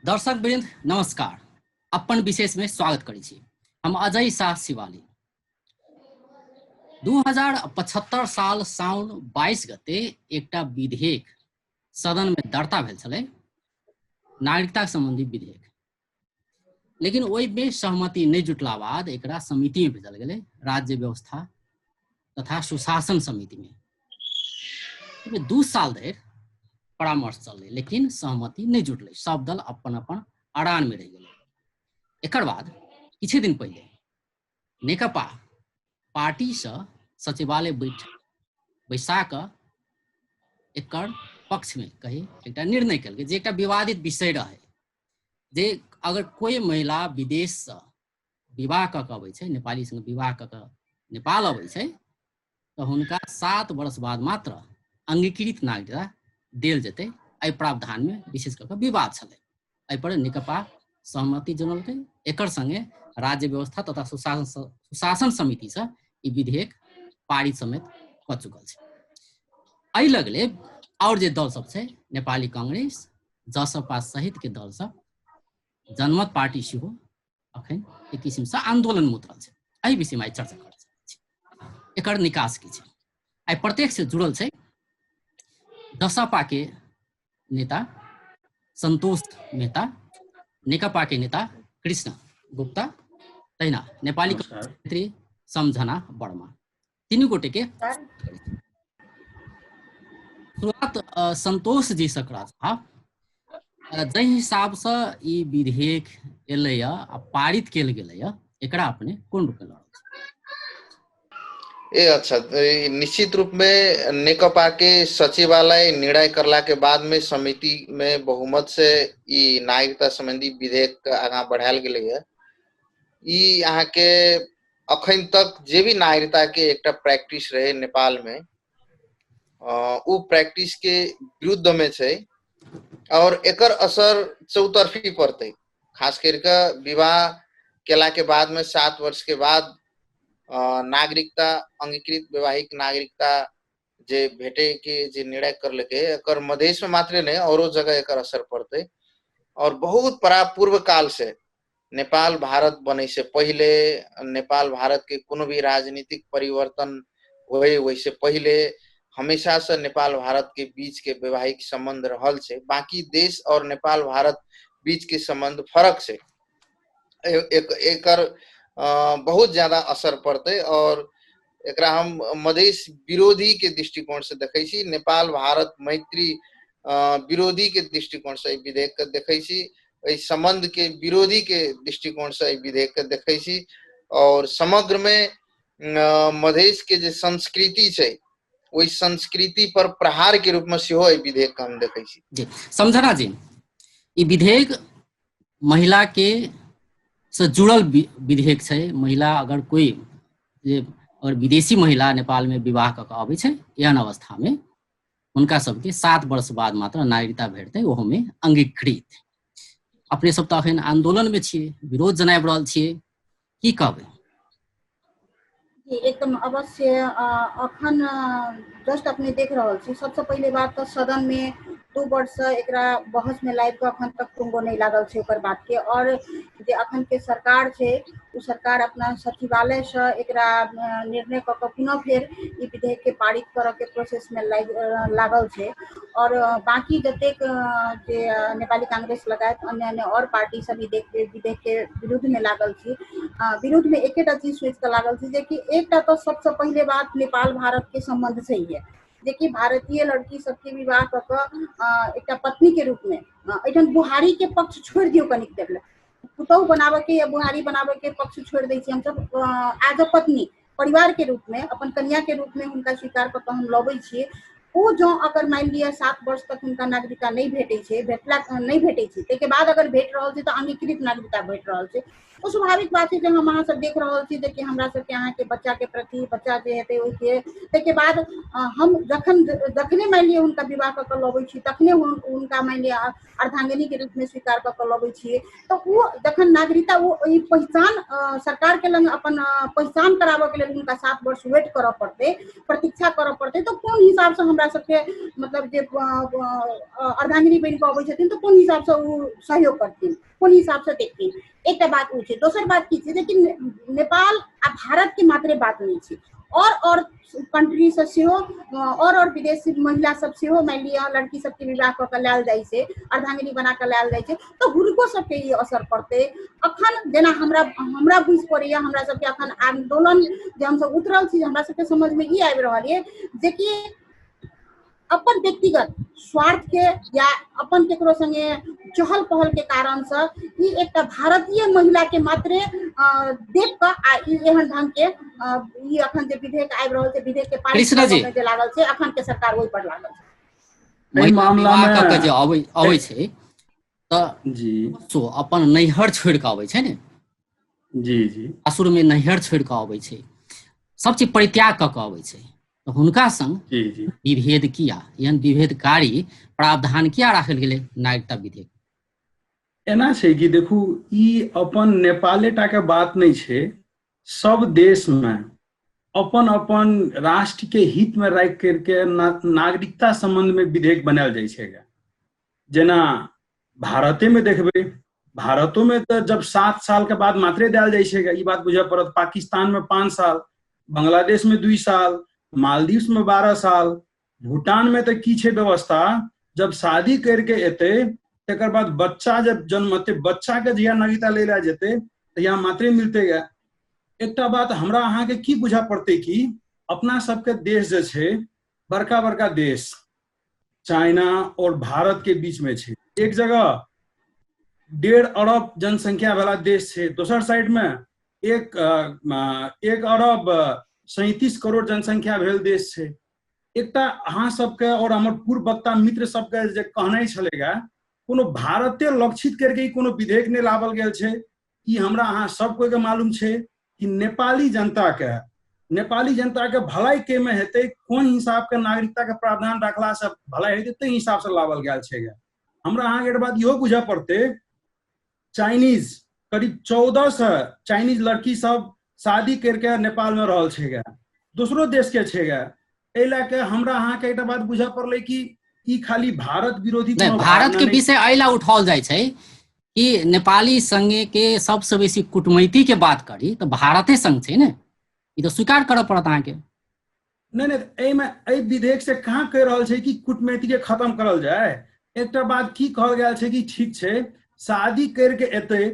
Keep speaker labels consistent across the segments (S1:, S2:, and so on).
S1: दर्शक वृंद नमस्कार। अपन विशेष में स्वागत करै छी। हम अजय शाह शिवाली। 2075 साल साउन 22 गते एकटा विधेयक सदन में दर्ता भेल छलै, नागरिकता संबंधी विधेयक। लेकिन ओहिमे सहमति नहि जुटला बाद एकरा समिति में भेजल गेलै, राज्य व्यवस्था तथा सुशासन समिति में। 2 साल धरि परामर्श चललै, लेकिन सहमति नहि जुटलै। सब दल अपन अपन अड़ान में रहि गेलै। एकर बाद किछु दिन पहिले नेकपा पार्टीसँ सचिवालय बैसा कऽ एकर पक्षमे कही एकटा निर्णय केलकै, जे एकटा विवादित विषय रहै, जे अगर कोई महिला विदेशसँ विवाह कऽ कऽ अबै छै, नेपाली संग विवाह कऽ कऽ नेपाल अबै छै, तऽ हुनका 7 वर्ष बाद मात्र अंगीकृत नागरिकता देल जेतै। एहि प्रावधानमे विशेष कऽ कऽ विवाद छलै। एहिपर नेकपा सहमति जनौलकै। एकर संगे राज्य व्यवस्था तथा सुशासन समितिसँ ई विधेयक पारित समेत कऽ चुकल छै। एहि लगले आओर जे दल सब छै, नेपाली कांग्रेस, जसपा सहित के दल सब, जनमत पार्टी सेहो अखन एक किसिमसँ आंदोलन में उतरल छै। एहि विषयमे आइ चर्चा करऽ चाहै छी। एकर निकास की छै, आइ प्रत्यक्ष से जुड़ल छै जसपा के नेता संतोष मेहता, नेकपा के नेता कृष्ण गुप्ता, तहिना नेपाली नेत्री सम्झना वर्मा, तीनू गोटे के शुरुआत संतोष जी से करा साहब। जाहि हिसाबसँ ई विधेयक एलैए आ पारित कयल गेलैए, एकरा अपने कोन रूपमे लऽ रहल छी?
S2: ए अच्छा, निश्चित रूप में नेकपा के सचिवालय निर्णय करला के बाद में समिति में बहुमत से ई नागरिकता संबंधी विधेयक के आगाँ बढ़ायल गेलै है। ई अहाँ के अखन तक जे भी नागरिकता के एकटा प्रैक्टिस रहे नेपाल में, उ प्रैक्टिस के विरुद्ध में छै और एकर असर चौतरफी पड़तै। खास करके विवाह केला के बाद में 7 वर्ष के बाद नागरिकता, अंगीकृत वैवाहिक नागरिकता जे भेटे के जे निर्णय करलकै, एकर मधेश में मात्रे नहीं औरो जगह एकर असर पड़तै। और बहुत परापूर्व काल से नेपाल भारत बने से पहले, नेपाल भारत के कोनो भी राजनीतिक परिवर्तन होए वैसे पहले हमेशा से नेपाल भारत के बीच के वैवाहिक संबंध रहल छै। बाकी देश और नेपाल भारत बीच के संबंध फरक छै। एकर बहुत ज्यादा असर पड़तै और एकरा हम मधेश विरोधी के दृष्टिकोण से देखै छी, नेपाल भारत मैत्री विरोधी के दृष्टिकोण से एहि विधेयक के देखै छी, एहि संबंध के विरोधी के दृष्टिकोण से एहि विधेयक के देखै छी। और समग्र में मधेश के जे संस्कृति छै ओहि संस्कृति पर प्रहार के रूप में सेहो एहि विधेयक के हम देखै छी।
S1: जी समझना जी, ई विधेयक महिला के से जुड़ल विधेयक छै। महिला अगर कोई जे अगर विदेशी महिला नेपाल में विवाह कऽ कऽ अबै छै, एहन अवस्था में हुनका सबके 7 वर्ष बाद मात्र नागरिकता भेटतै, ओहो में अंगीकृत। अपने सब तऽ अखन आंदोलन में छियै, विरोध जनाबि रहल छियै, की कहबै?
S3: जी एकदम अवश्य। अखन जस्ट अपने देख रहल छी, सबसे पहिले बात तऽ सदन में 2 वर्ष से एकरा बहस में लाबि कऽ अखन तक टुंगो नहि लागल छै ओकर बात के। और जे अखन के सरकार छै ओ सरकार अपना सचिवालय से एकरा निर्णय कऽ कऽ पुनः फेर ई विधेयक के पारित करऽ के प्रोसेस में लागल छै। और बाकी जतेक जे नेपाली कांग्रेस लगायत अन्य अन्य और पार्टी सब ई विधेयक के विरुद्ध में लागल छी। विरुद्ध में एकेटा चीज सोचि कऽ लागल छी जे कि एकटा तऽ सबसे पहिले बात नेपाल भारत के संबंध से ही है, जे कि भारतीय लड़की सबके विवाह कऽ कऽ एकटा पत्नी के रूप में, एहिठाम बुहारी के पक्ष छोड़ि दियौ कनिक देर लए, पुतहु बनाबऽ के या बुहारी बनाबऽ के पक्ष छोड़ि दै छी हमसब, एज अ पत्नी परिवार के रूप में अपन कन्या के रूप में हुनका स्वीकार कऽ कऽ हम लबै छियै। ओ जँ अगर मानि लिअ 7 वर्ष तक हुनका नागरिकता नहि भेटै छै, भेटला नहि भेटै छै, ताहिके बाद अगर भेट रहल छै तऽ अंगीकृत नागरिकता भेट रहल छै। ओ स्वाभाविक बात छै जे हम अहाँ सब देख रहल छी जे हमरा सबके अहाँके बच्चा के प्रति, बच्चा जे हेतै ओहिके, ताहिके बाद हम जखन जखने मानि लिअ हुनका विवाह कऽ कऽ लबै छी तखने हुनका मानि लिअ अर्धांगिनी के रूप में स्वीकार कऽ कऽ लबै छियै, तऽ ओ जखन नागरिकता ओ ई पहिचान सरकार के लग अपन पहिचान कराबऽ के लेल हुनका 7 वर्ष वेट करऽ पड़तै, प्रतीक्षा करऽ पड़तै, तऽ कोन हिसाबसँ हमरा सबके मतलब जे अर्धांगिनी बनि कऽ अबै छथिन तऽ कोन हिसाबसँ ओ सहयोग करथिन, कोन हिसाबसँ देखथिन। एकटा बात ओ छै। दोसर बात की छै जे कि नेपाल आ भारत के मात्रे बात नहि छै, और कंट्री से सेहो और विदेशी महिला सब सेहो मानि लिअ लड़की सबके विवाह कऽ के लायल जाइ छै, अर्धांगिनी बना कऽ लायल जाइ छै, तऽ हुनको सबके ई असर पड़तै। अखन जेना हमरा हमरा बुझि पड़ैया, हमरा सबके अखन आंदोलन जे हमसब उतरल छी, हमरा सबके समझ में ई आबि रहल ये जेकि अपन व्यक्तिगत स्वार्थ के या अपन केकरो संगे चहल पहल के कारण से ई एकटा भारतीय महिला के मात्रे देख कऽ आ ई एहन ढंग के ई अखन जे विधेयक आबि रहल छै, विधेयक के पारित जे लागल छै, अखन के सरकार ओहि पर लागल
S1: छै। एहि मामला में जे अबै अबै छै तऽ जी सो अपन नैहर छोड़ि कऽ अबै छै ने,
S4: जी जी
S1: सासुर में नैहर छोड़ि कऽ अबै छै, सब चीज परित्याग कऽ कऽ अबै छै, तऽ हुनका संग विभेद किया, एहन विभेदकारी प्रावधान किया राखल गेलै नागरिकता विधेयक?
S4: एना छै कि देखू, ई अपन नेपाले टा के बात नहि छै, सब देश में अपन अपन राष्ट्र के हित में राखि करके नागरिकता संबंध में विधेयक बनायल जाइ छै। जेना भारते में देखबै, भारतो में तऽ जब 7 साल के बाद मात्रे देल जाइ छै, ई बात बुझय पड़त। पाकिस्तान में 5 साल, बांग्लादेश में 2 साल, मालदीव में 12 साल, भूटान में तऽ की छै व्यवस्था, जब शादी करके एतै तकर बाद बच्चा जब जन्मते, बच्चा के जहिया नागरिकता ले लए जेतै तहिया मात्रे मिलते गे। एकटा बात हमरा अहाँके की बुझय पड़तै कि अपना सबके देश जे छै बड़का बड़का देश चाइना और भारत के बीच में छै। एक जगह 1.5 अरब जनसंख्या वाला देश छै, दोसर साइड में 1 अरब 37 करोड़ जनसंख्या भेल देश छै। एकटा अहाँ सबके और हमर पूर्व वक्ता मित्र सबके जे कहनाइ छलैगा, कोनो भारते लक्षित करके कोनो विधेयक नहि लावल गेल छै। ई हमरा अहाँ सब कोई के मालूम छै कि नेपाली जनता के भलाई के में हेतै, कोन हिसाब के नागरिकता के प्रावधान रखला से भलाई हेतै, ताहि हिसाब से लावल गेल छै। हमरा अहाँके एक बात इहो बुझऽ पड़तै, चाइनीज करीब 1400 चाइनीज लड़की सब शादी करके नेपाल में रहल छै, दोसरो देश के छै। एहि लए के हमरा अहाँके एकटा बात बुझऽ पड़लै कि ई खाली भारत विरोधी,
S1: भारत के विषय एहि ला उठाओल जाइ छै कि नेपाली संगे के सबसे बेसी कुटमैती के बात करी तऽ भारते संग छै ने, ई तऽ स्वीकार करऽ पड़त अहाँके।
S4: नहि नहि, एहिमे एहि विधेयक से कहाँ कहि रहल छै कि कुटमैती के खत्म करल जाय। एकटा बात की कहल गेल छै कि ठीक छै, शादी करके एतै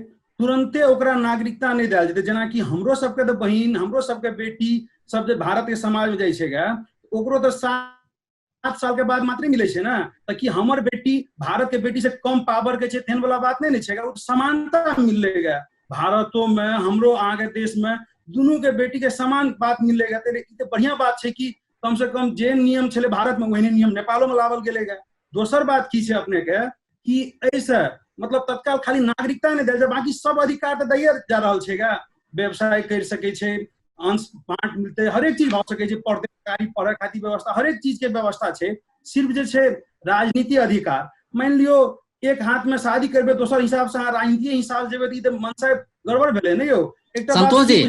S4: तुरंते ओकरा नागरिकता नहि देल जेतै। जेनाकि हमरो सबके तऽ बहिन, हमरो सबके बेटी सब जे भारत के समाज में जाइ छै गे, ओकरो तऽ 7 साल के बाद मात्र मिलै छै ने, तऽ कि हमर बेटी भारत के बेटी से कम पावर के छै, तेहन वाला बात नहि ने छै। ओ समानता मिलेगा भारतो में, हमरो अहाँके देश में दुनू के बेटी के समान बात मिलेगा। तऽ ई तऽ बढ़िया बात छै कि कम से कम जे नियम छलै भारत में ओहने नियम नेपालो में लावल गेलेगा। दोसर बात की छै अपने के कि एहिसँ मतलब तत्काल खाली नागरिकता नहि देल जाय, बाकी सब अधिकार तऽ दैए जा रहल छै गे। व्यवसाय करि सकै छै, अंश बाँट मिलतै, हरेक चीज भऽ सकै छै, पढ़तै पढ़ै खातिर व्यवस्था, हरेक चीज के व्यवस्था छै। सिर्फ जे छै राजनीति अधिकार, मानि लियौ एक हाथ में शादी करबै, दोसर हिसाब से अहाँ राजनीति हिसाब जेबै तऽ ई तऽ मनसा गड़बड़ भेलै ने यौ।
S1: एकटा संतोष जी,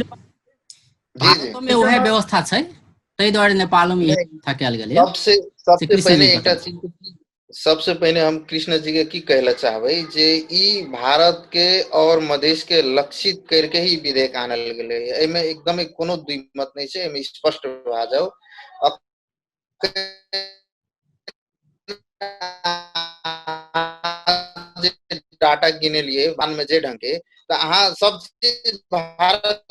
S1: भारतो में उहे व्यवस्था छै, ताहि दुआरे नेपालो में इहे व्यवस्था कयल गेलै।
S2: सबसे सबसे पहिले एकटा चीज, सबसे पहले हम कृष्ण जी के की कहला चाहबै जे ई भारत के और मधेश के लक्षित करके ही विधेयक आनल गेलै। एहिमे एकदम कोनो द्विमत नहि छै, एहिमे स्पष्ट भऽ जाउ। डाटा गिनेलिए बाद में जे ढंग के, तऽ अहाँ सब चीज भारत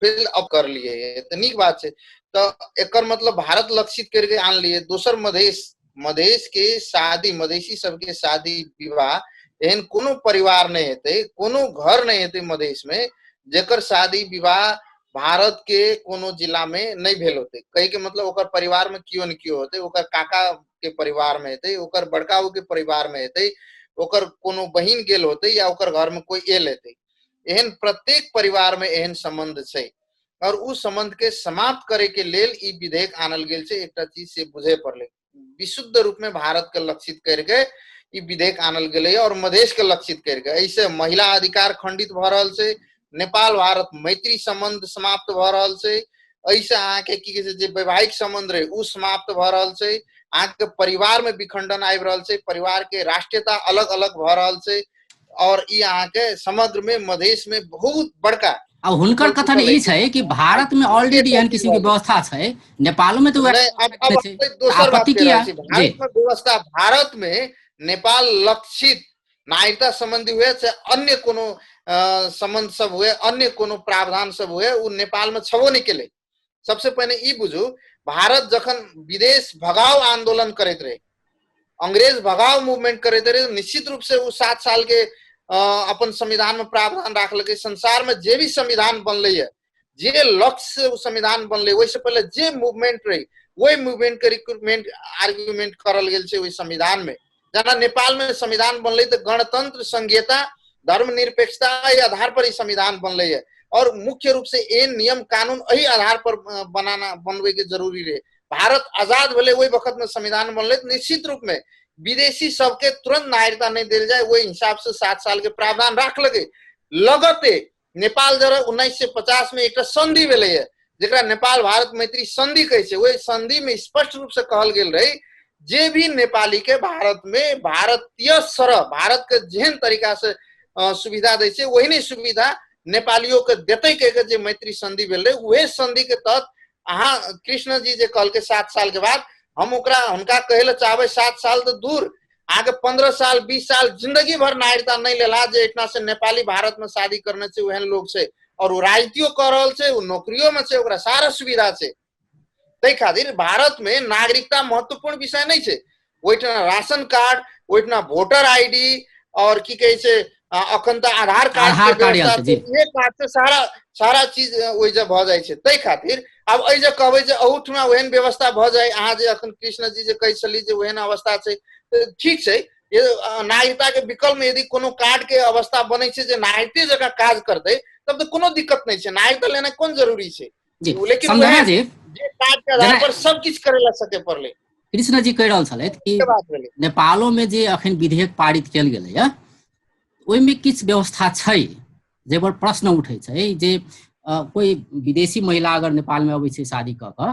S2: फिल अप कर लिए तऽ नीक बात छै। तऽ एकर मतलब भारत लक्षित करके आनलिए। दोसर मधेश, मधेश के शादी, मधेशी सबके शादी विवाह एहन कोनो परिवार नहि हेतै, कोनो घर नहि हेतै मधेश में जेकर शादी विवाह भारत के कोनो जिला में नहीं भेल होते। कहे के मतलब ओकर परिवार में केओ ने केओ होते, ओकर काका के परिवार में हेतै, ओकर बड़का के परिवार में हेतै, ओकर कोनो बहिन गेल होतै या ओकर घर में कोई एल हेतै। एहन प्रत्येक परिवार में एहन संबंध छै और उ संबंध के समाप्त करे के लेल ई विधेयक आनल गेल छै। एकटा चीज से बुझे पड़लै, विशुद्ध रूप में भारत के लक्षित करके ई विधेयक आनल गेलै और मधेश के लक्षित करके। एहिसे महिला अधिकार खंडित भऽ रहल छै, नेपाल भारत मैत्री संबंध समाप्त भऽ रहल छै, एहिसे अहाँके की कहै छै जे वैवाहिक संबंध रहे उ समाप्त भऽ रहल छै, अहाँके परिवार में विखंडन आबि रहल छै, परिवार के राष्ट्रीयता अलग अलग भऽ रहल छै और ई अहाँके समग्र में मधेश में बहुत बड़का।
S1: आ हुनकर कथन ई छै कि भारत में ऑलरेडी एहन किसिम के व्यवस्था छै, नेपालो में तो
S2: दोसर बात भारत में व्यवस्था, भारत में नेपाल लक्षित नागरिकता संबंधी हुए चाहे अन्य कोनो संबंध सब हुए, अन्य कोनो प्रावधान सब हुए, उ नेपाल में छबो नहीं केले। सबसे पहिने ई बुझू, भारत जखन विदेश भगाव आंदोलन करैत रहे, अंग्रेज भगाव मूवमेंट करैत रहे, निश्चित रूप से उ 7 साल के अपन संविधान में प्रावधान राखलकै। संसार में जे भी संविधान बनलै है, जे लक्ष्य से उ संविधान बनलै, ओहिसँ पहिले जे मूवमेंट रहे ओहि मूवमेंट के रिक्रूटमेंट आर्ग्यूमेंट करल गेल छै ओहि संविधान में। जेना नेपाल में संविधान बनलै तऽ गणतंत्र, संघीयता, धर्मनिरपेक्षता एहि आधार पर ई संविधान बनलै है और मुख्य रूप से एहन नियम कानून एहि आधार पर बनाना बनबै के जरूरी रहे। भारत आजाद भेलै ओहि वक्त में संविधान बनलै, निश्चित रूप में विदेशी सबके तुरंत नागरिकता नहीं देल जाए ओहि हिसाब से 7 साल के प्रावधान राखलकै। लगते नेपाल जरा 1950 में एक संधि भेलै है जकरा नेपाल भारत मैत्री संधि कहै छै। ओहि संधि में स्पष्ट रूप से कहल गेल रहे जे भी नेपाली के भारत में भारतीय सरह भारत के जेहन तरीका से सुविधा दै छै वही नहीं सुविधा नेपालियों के देतै कह के जे मैत्री संधि भेल रहे, उहे संधि के तहत अहाँ कृष्ण जी जे कहलकै 7 साल के बाद, हम ओकरा हुनका कहै लए चाहबै 7 साल तऽ दूर, अहाँके 15 साल 20 साल जिंदगी भर नागरिकता नहीं लेला जे एहिठिना से नेपाली भारत में शादी करने छै ओहन लोग छै और ओ राजनीतियो कऽ रहल छै, ओ नौकरियो में छै, ओकरा सारा सुविधा छै। ताहि खातिर भारत में नागरिकता महत्वपूर्ण विषय नहीं छै। ओहिठिना राशन कार्ड, ओहिठिना वोटर आईडी और की कहै छै अखन तऽ आधार कार्ड के व्यवस्था छै, इहे कार्ड से सारा सारा चीज ओहि जे भऽ जाइ छै। ताहि खातिर आब एहि जे कहबै जे अहूठिना ओहन व्यवस्था भऽ जाय, अहाँ जे अखन कृष्ण जी जे कहै छली जे ओहन अवस्था छै, तऽ ठीक छै। नागरिकता के विकल्प में यदि कोनो कार्ड के अवस्था बनै छै जे नागरिकते जकाँ काज करतै तब तऽ कोनो दिक्कत नहि छै, नागरिकता लेनाइ कोन जरूरी छै। लेकिन जे कार्ड के आधार पर सब किछु करै ला सके पड़लै।
S1: कृष्ण जी कहि रहल छलथि कि नेपालो में जे अखन विधेयक पारित कयल गेलैया ओहिमे किछु व्यवस्था छै जाहि पर प्रश्न उठै छै जे कोई विदेशी महिला अगर नेपाल में अबै छै शादी कऽ कऽ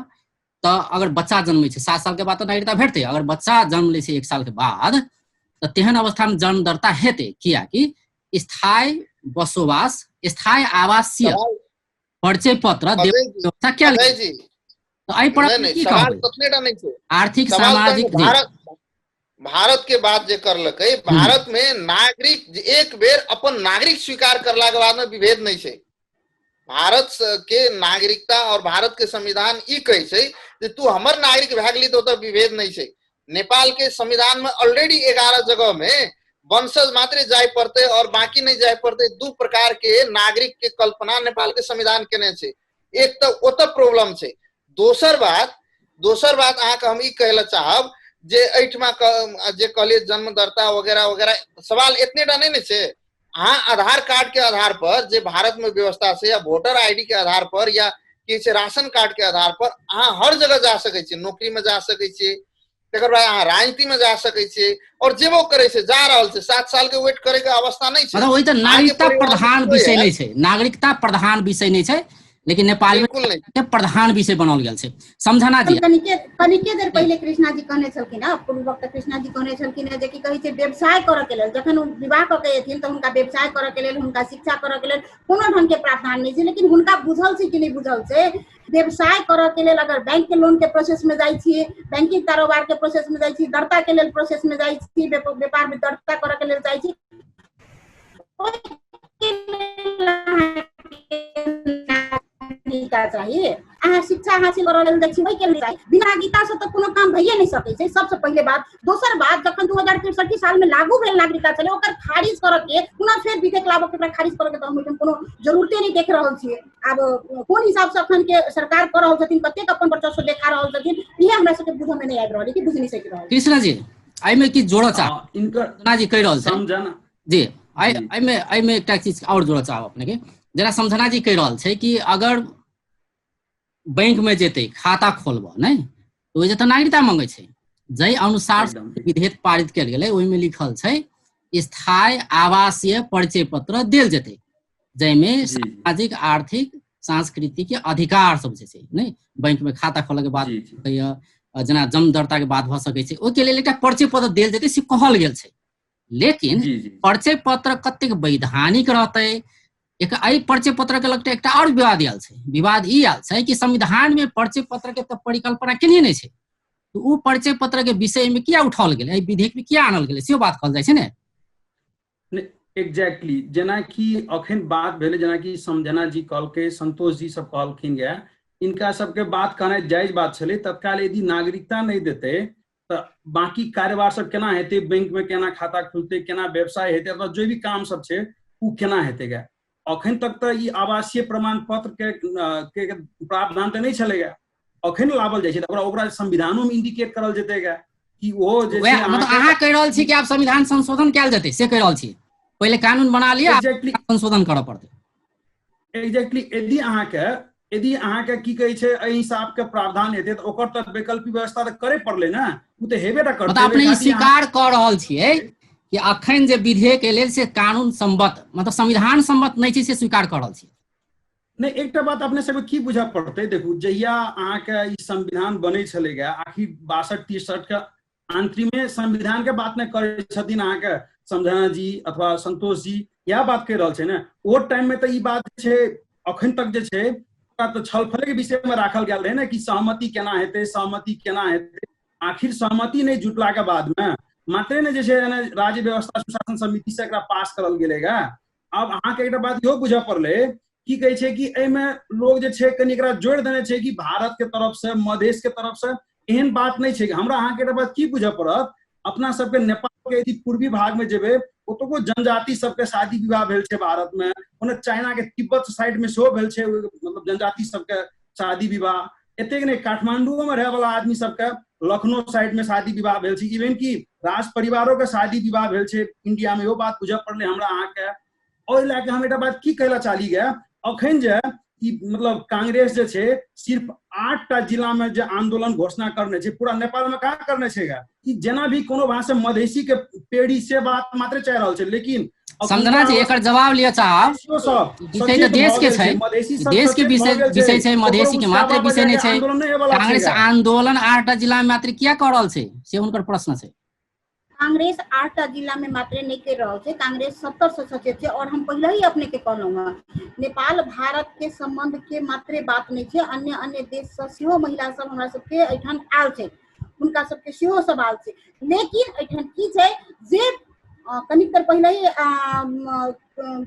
S1: तऽ अगर बच्चा जन्मै छै 7 साल के बाद तऽ नागरिकता भेटतै, अगर बच्चा जन्म लै छै 1 साल के बाद तऽ तेहन अवस्था में जन्म दर्ता हेतै, कियाकि स्थायी बसोबास, स्थायी आवासीय परिचय पत्र व्यवस्था कयल गेल। तऽ एहि पर की कहबै? आर्थिक सामाजिक
S2: भारत के बात जे करलकै, भारत में नागरिक एक बेर अपन नागरिक स्वीकार करला के बाद में विभेद नहीं छै। भारत के नागरिकता और भारत के संविधान ई कहै छै जे तू हमर नागरिक भए गेली तऽ ओतऽ विभेद नहीं छै। नेपाल के संविधान में ऑलरेडी 11 जगह में वंशज मात्रे जाय पड़ते और बाकी नहीं जाय पड़ते, 2 प्रकार के नागरिक के कल्पना नेपाल के संविधान केने छै। एक तऽ ओतऽ प्रॉब्लम छै। दोसर बात अहाँके हम ई कहै लए चाहब जे एहिठमा जे कहलियै जन्म दर्ता वगैरह वगैरह, सवाल एतने टा नहीं ने छै। अहाँ आधार कार्ड के आधार पर जे भारत में व्यवस्था छै या वोटर आईडी के आधार पर या की छै राशन कार्ड के आधार पर अहाँ हर जगह जा सकै छी, नौकरी में जा सकै छी, तकर बाद अहाँ राजनीति में जा सकै छी और जेबो करै छै, जा रहल छै। 7 साल के वेट करे के अवस्था नहीं छै।
S1: मतलब ओहि तऽ नागरिकता प्रधान विषय नहीं छै, नागरिकता प्रधान विषय नहीं छै, लेकिन नेपाल में प्रधान विषय बनाओल गेल छै। समझना जी
S3: कनिके देर पहिले कृष्णा जी कहने छलखिन हँ, पूर्व वक्ता कृष्णा जी कहने छलखिन हँ जे की कहै छै व्यवसाय करऽ के लेल जखन ओ विवाह कऽ के एथिन तऽ हुनका व्यवसाय करऽ के लेल, हुनका शिक्षा करऽ के लेल कोनो ढंग के प्रावधान नहि छै। लेकिन हुनका बुझल छै कि नहि बुझल छै व्यवसाय करऽ के लेल अगर बैंक के लोन के प्रोसेस में जाइ छी, बैंकिंग कारोबार के प्रोसेस में जाइ छी, दर्ता के लेल प्रोसेस में जाइ छी, व्यापार में दर्ता करऽ के लेल जाइ छी, चाहिए अहाँ शिक्षा हासिल करऽ लेल जाइ छी ओहि के लेल चाही। बिना नागरिकता से तऽ कोनो काम भइए नहि सकै छै, सबसँ पहिले बात। दोसर बात, जखन 2063 साल में लागू भेल नागरिकता छलै ओकर खारिज करऽ के पुनः फेर विधेयक लाबऽ के ओकरा खारिज करऽ के तऽ हम ओहिठाम कोनो जरूरते नहि देख रहल छियै। आब कोन हिसाब से अखन के सरकार कऽ रहल छथिन, कतेक अपन वर्चस्व देखा रहल छथिन, इहे हमरा सबके बुझऽ में नहि आबि रहल है कि बुझि नहि सकि रहल।
S1: कृष्ण जी, एहिमे किछु जोड़ऽ चाहब।
S4: इनकर
S1: समझना जी कहि रहल छै
S4: समझना
S1: जी,
S4: जी।
S1: एहिमे एहिमे एकटा चीज आओर जोड़ऽ चाहब अपनेके। जेना समझना जी कहि रहल छै कि अगर बैंक में जेतै खाता खोलबऽ नहि, तऽ ओहि जे तऽ नागरिकता मंगै छै। जाहि अनुसार
S4: एकदम।
S1: विधेयक पारित कयल गेलै ओहिमे लिखल छै स्थायी आवासीय परिचय पत्र देल जेतै, जाहिमे
S4: जी, जी।
S1: सामाजिक आर्थिक सांस्कृतिक अधिकार सब जे छै नहि, बैंक में खाता खोलऽ के बाद
S4: जी, जी।
S1: होइए, जेना जन्म दर्ता के बाद भऽ सकै छै, ओहिके लेल एकटा परिचय पत्र देल जेतै से कहल गेल छै। लेकिन
S4: जी, जी।
S1: परिचय पत्र कतेक वैधानिक रहतै, एक एहि परिचय पत्र के लगते एकटा आओर विवाद आयल छै। विवाद ई आयल छै कि संविधान में परिचय पत्र के तऽ परिकल्पना केने नहि छै, तऽ ओ परिचय पत्र के विषय में किया उठाओल गेलै, एहि विधेयक में किया आनल गेलै, सेहो बात कहल जाइ छै ने।
S4: एग्जैक्टली, जेनाकि अखन बात भेलै, जेनाकि समझना जी कहलकै, संतोष जी सब कहलखिन गे, इनका सबके बात कहनाइ जायज बात छलै। तत्काल यदि नागरिकता नहि देतै तऽ बाकी कारोबार सब केना हेतै, बैंक में केना खाता खुलतै, केना व्यवसाय हेतै, अथवा जो भी काम सब छै ओ केना हेतै गे। अखन तक तऽ ई आवासीय प्रमाण पत्र के प्रावधान तऽ नहि छलै गे, अखन लाबल जाइ छै तऽ ओकरा संविधानो में इंडिकेट करल जेतै गे कि ओ जे छै
S1: वएह, मतलब
S4: अहाँके
S1: अहाँ कहि रहल छी कि आब संविधान संशोधन कयल जेतै, से कहि रहल छी। पहिले कानून बना लिअ, आब संशोधन करऽ पड़तै।
S4: एग्जैक्टली, यदि अहाँके की कहै छै एहि हिसाब के प्रावधान हेतै तऽ ओकर तऽ वैकल्पिक व्यवस्था तऽ करे पड़लै ने, ओ तऽ हेबे टा करतै।
S1: मतलब अपने ई
S4: ओहि खातिर अहाँ
S1: स्वीकार कऽ रहल छियै कि अखन जे विधेयक एलै से कानून सम्मत, मतलब संविधान सम्मत नहि छै, से स्वीकार कऽ रहल छियै।
S4: नहि, एकटा बात अपने सबके की बुझऽ पड़तै, देखू जहिया अहाँके ई संविधान बनै छलै गे, आखिर 62-63 के आंतरिमे संविधान के बात नहि करै छथिन अहाँके समझना जी अथवा संतोष जी, इएह बात कहि रहल छै ने। ओ टाइम में तऽ ई बात छै अखन तक जे छै ओकरा तऽ छलफले के विषय में राखल गेल रहै ने कि सहमति केना हेतै, सहमति केना हेतै। आखिर सहमति नहि जुटला के बाद में मात्रे ने जे छै राज्य व्यवस्था सुशासन समिति से एकरा पास करल गेलै गे। आब अहाँके एकटा बात इहो बुझऽ पड़लै की कहै छै कि एहिमे लोग जे छै कनि एकरा जोड़ि देने छै कि भारत के तरफ से, मधेश के तरफ से, एहन बात नहि छै। हमरा अहाँके एकटा बात की बुझऽ पड़त, अपना सबके नेपाल के यदि पूर्वी भाग में जेबै ओतुको जनजाति सबके शादी विवाह भेल छै भारत में, ओना चाइना के तिब्बत साइड में सेहो भेल छै मतलब जनजाति सबके शादी विवाह। एतेक नहि, काठमांडुओ में रहै वाला आदमी सबके लखनऊ साइड में शादी विवाह भेल छै, इवन कि राज परिवारों के शादी विवाह भेल छै इंडिया में, इहो बात बुझऽ पड़लै हमरा अहाँके। ओहि लए के हम एकटा बात की कहै लए चाहली गे, अखन जे ई मतलब कांग्रेस जे छै सिर्फ 8टा जिला में जे आंदोलन घोषणा करने छै, पूरा नेपाल में कहाँ करने छै गे? ई जेना भी कोनो भाषा मधेसी के पेड़ी से बात मात्र चाहि रहल छै, लेकिन
S1: समझना जी एकर जवाब लिअ चाहब।
S4: मधेसियो सब
S1: विषय तऽ
S4: सचेत
S1: देश
S4: भऽ
S1: के
S4: गेल
S1: छै।
S4: छै, मधेसी सब
S1: देश के
S4: सचेत भऽ गेल
S1: विषय
S4: छै,
S1: छै,
S4: ओकरो
S1: मधेसी के मात्र
S4: उस्कावा
S1: विषय
S4: बजा
S1: नहि
S4: के
S1: छै।
S4: आंदोलन नहि होयवला छै
S1: कांग्रेस
S4: गे।
S1: आंदोलन 8टा जिला में मात्र किया कऽ रहल छै, से हुनकर प्रश्न छै।
S3: कांग्रेस 8टा जिला में मात्र नहि कर रहल छै, कांग्रेस 70 से सचेत छै। और हम पहले ही अपने के कहलहुँ हँ, नेपाल भारत के संबंध के मात्रे बात नहीं छै, अन्य अन्य देश से सेहो महिला सब हमरा सबके एहिठाम आयल छै, हुनका सबके सेहो सवाल छै। लेकिन एहिठाम की छै जे कनिक देर पहले ही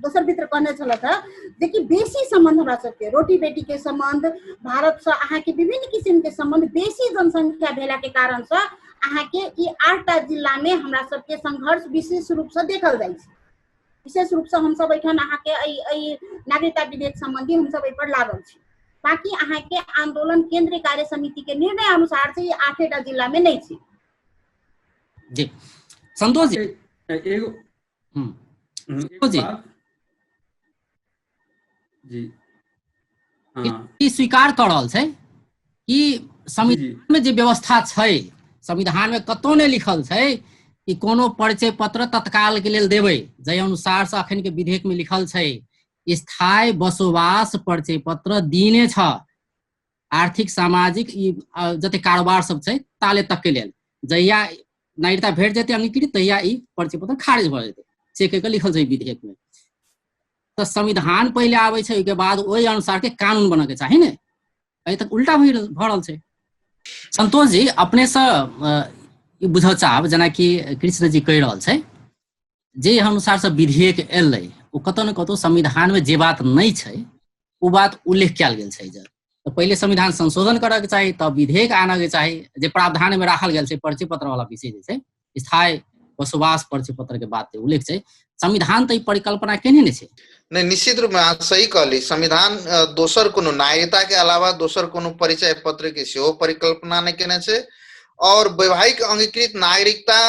S3: दोसर मित्र कहने छलथि हँ जे कि बेसी संबंध हमरा सबके रोटी बेटी के संबंध भारत से अहाँके विभिन्न किसिम के संबंध बेसी जनसंख्या भेला के कारण से अहाँके ई 8टा जिला में हमरा सबके संघर्ष विशेष रूप से देखल जाइ छै। विशेष रूप से हमसब एहिठाम अहाँके एहि नागरिकता विधेयक संबंधी हमसब एहि पर लागल छी। बाकी अहाँके आंदोलन केंद्रीय कार्य समिति के निर्णय अनुसार से ई 8टा जिला में नहीं छै।
S1: जी संतोष जी।
S4: एगो
S1: संतोष जी।
S4: बात। जी। हाँ।
S1: ई स्वीकार कऽ रहल छै कि संविधान में जे व्यवस्था छै, संविधान में कतौ नहि लिखल छै कि कोनो परिचय पत्र तत्काल के लेल देबै, जाहि अनुसार से अखन के विधेयक में लिखल छै स्थायी बसोबास परिचय पत्र दिने छ, आर्थिक सामाजिक ई जते कारोबार सब छै ताले तक के लेल, जहिया नागरिकता भेट जेतै अंगीकृत तहिया ई परिचय पत्र खारिज भऽ जेतै, से कहि कऽ लिखल छै विधेयक में। तऽ संविधान पहिले आबै छै, ओहिके बाद ओहि अनुसार के कानून बनऽ के चाही ने, एहि तक उल्टा भऽ रहल छै। संतोष जी, अपने से ई बुझऽ चाहब, जेनाकि कृष्ण जी कहि रहल छै जे अनुसार से विधेयक एलै ओ कतौ ने कतौ संविधान में जे बात नहि छै ओ बात उल्लेख कयल गेल छै। जे तऽ पहिले संविधान संशोधन करऽ के चाही, तब विधेयक आनऽ के चाही, जे प्रावधान में राखल गेल छै परिचय पत्र वाला विषय जे छै स्थायी बसोबास परिचय पत्र के बात उल्लेख छै, संविधान तऽ ई परिकल्पना केने नहि छै।
S2: नहि, निश्चित रूप में अहाँ सही कहली, संविधान दोसर कोनो नागरिकता के अलावा दोसर कोनो परिचय पत्र के सेहो परिकल्पना नहि केने छै। और वैवाहिक अंगीकृत नागरिकता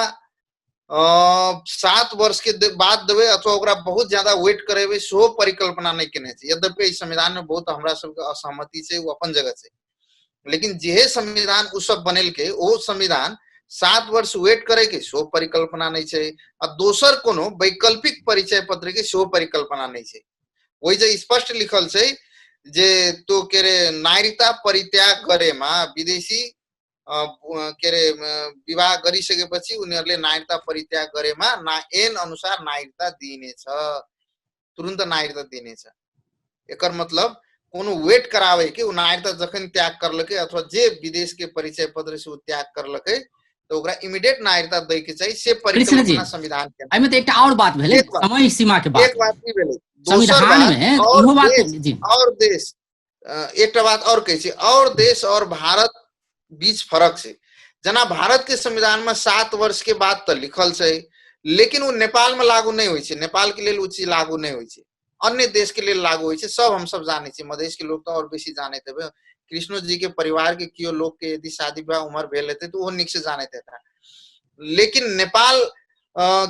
S2: 7 वर्ष के बाद देबै अथवा ओकरा बहुत ज्यादा वेट करेबै सेहो परिकल्पना नहि केने छै। यद्यपि एहि संविधान में बहुत हमरा सबके असहमति छै, ओ अपन जगह छै, लेकिन जेहे संविधान ओ सब बनेलकै ओ संविधान 7 वर्ष वेट करे के सेहो परिकल्पना नहि छै आ दोसर कोनो वैकल्पिक परिचय पत्र के सेहो परिकल्पना नहि छै। ओहि जे स्पष्ट लिखल छै जे तो के रे नागरिकता परित्याग करेमा विदेशी के अरे विवाह गरिसकेपछि उनीहरूले नागरिकता परित्याग गरेमा ऐन अनुसार नागरिकता दिइनेछ, तुरन्त नागरिकता दिइनेछ। एकर मतलब कोनो वेट करावे के उ नागरिकता जखन त्याग करलकै अथवा जे विदेश के परिचय पत्र से उ त्याग करलकै तो ओकरा इमीडिएट नागरिकता दै के चाही, से परिकल्पना संविधान के।
S1: एहिमे तऽ एकटा और बात भेलै, समय सीमा के बात।
S2: एक बात ई भेलै
S1: संविधान में इहो बात जी।
S2: और देश एकटा बात और कहै छी, और देश और भारत बीच फरक छै। जेना भारत के संविधान में 7 वर्ष के बाद तऽ लिखल छै, लेकिन ओ नेपाल में लागू नहि होइ छै, नेपाल के लेल ओ चीज लागू नहि होइ छै, अन्य देश के लेल लागू होइ छै। सब हमसब जानै छी, मधेश के लोग तऽ और बेसी जानैत हेबै, कृष्णो जी के परिवार के केओ लोग के यदि शादी विवाह उम्र भेल हेतै तऽ ओहो नीक से जानैत हेता। लेकिन नेपाल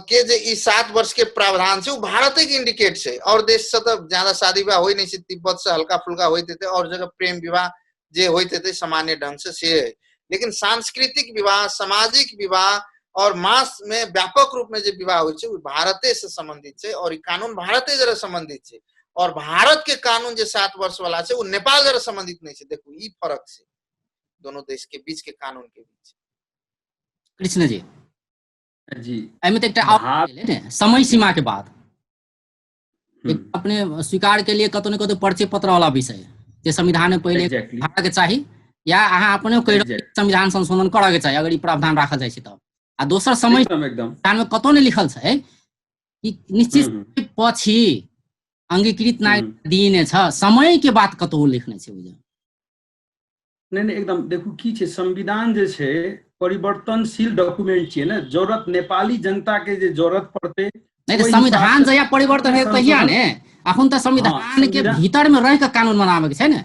S2: के जे ई 7 वर्ष के प्रावधान छै ओ भारते के इंडिकेट छै, और देश से तऽ ज्यादा शादी विवाह होइ नहि छै, तिब्बत से हल्का फुल्का होइत हेतै, और जगह प्रेम विवाह जे होइत हेतै सामान्य ढंग से से है। लेकिन सांस्कृतिक विवाह, सामाजिक विवाह और मास में व्यापक रूप में जे विवाह होइ छै ओ भारते से संबंधित छै और ई कानून भारते जरा संबंधित छै, और भारत के कानून जे 7 वर्ष वाला छै ओ नेपाल जरा संबंधित नहीं छै। देखू ई फरक छै दोनों देश के बीच के कानून के बीच।
S1: कृष्ण जी
S4: जी,
S1: एहिमे तऽ एकटा और ने समय सीमा के बात अपने स्वीकार के लिए कतौ ने कतौ परिचय पत्र वाला विषय जे संविधान में पहिले के चाही, या अहाँ अपने कहि संविधान संशोधन करऽ के चाही अगर ई प्रावधान राखल जाइ छै तब। आ दोसर समय संविधान में कतौ नहि लिखल छै कि निश्चित पछि अंगीकृत नागरिक दिइने छ, समय के बात कतौ उल्लेख नहि छै।
S4: नहि नहि एकदम देखू की छै, संविधान जे छै परिवर्तनशील डॉक्यूमेंट छियै ने, जरूरत नेपाली जनता के जे जरूरत पड़तै
S1: नहि तऽ संविधान जहिया परिवर्तन हेतै तहिया ने, अखन तऽ संविधान के भीतर में रहि कऽ कानून बनाबे के छै ने।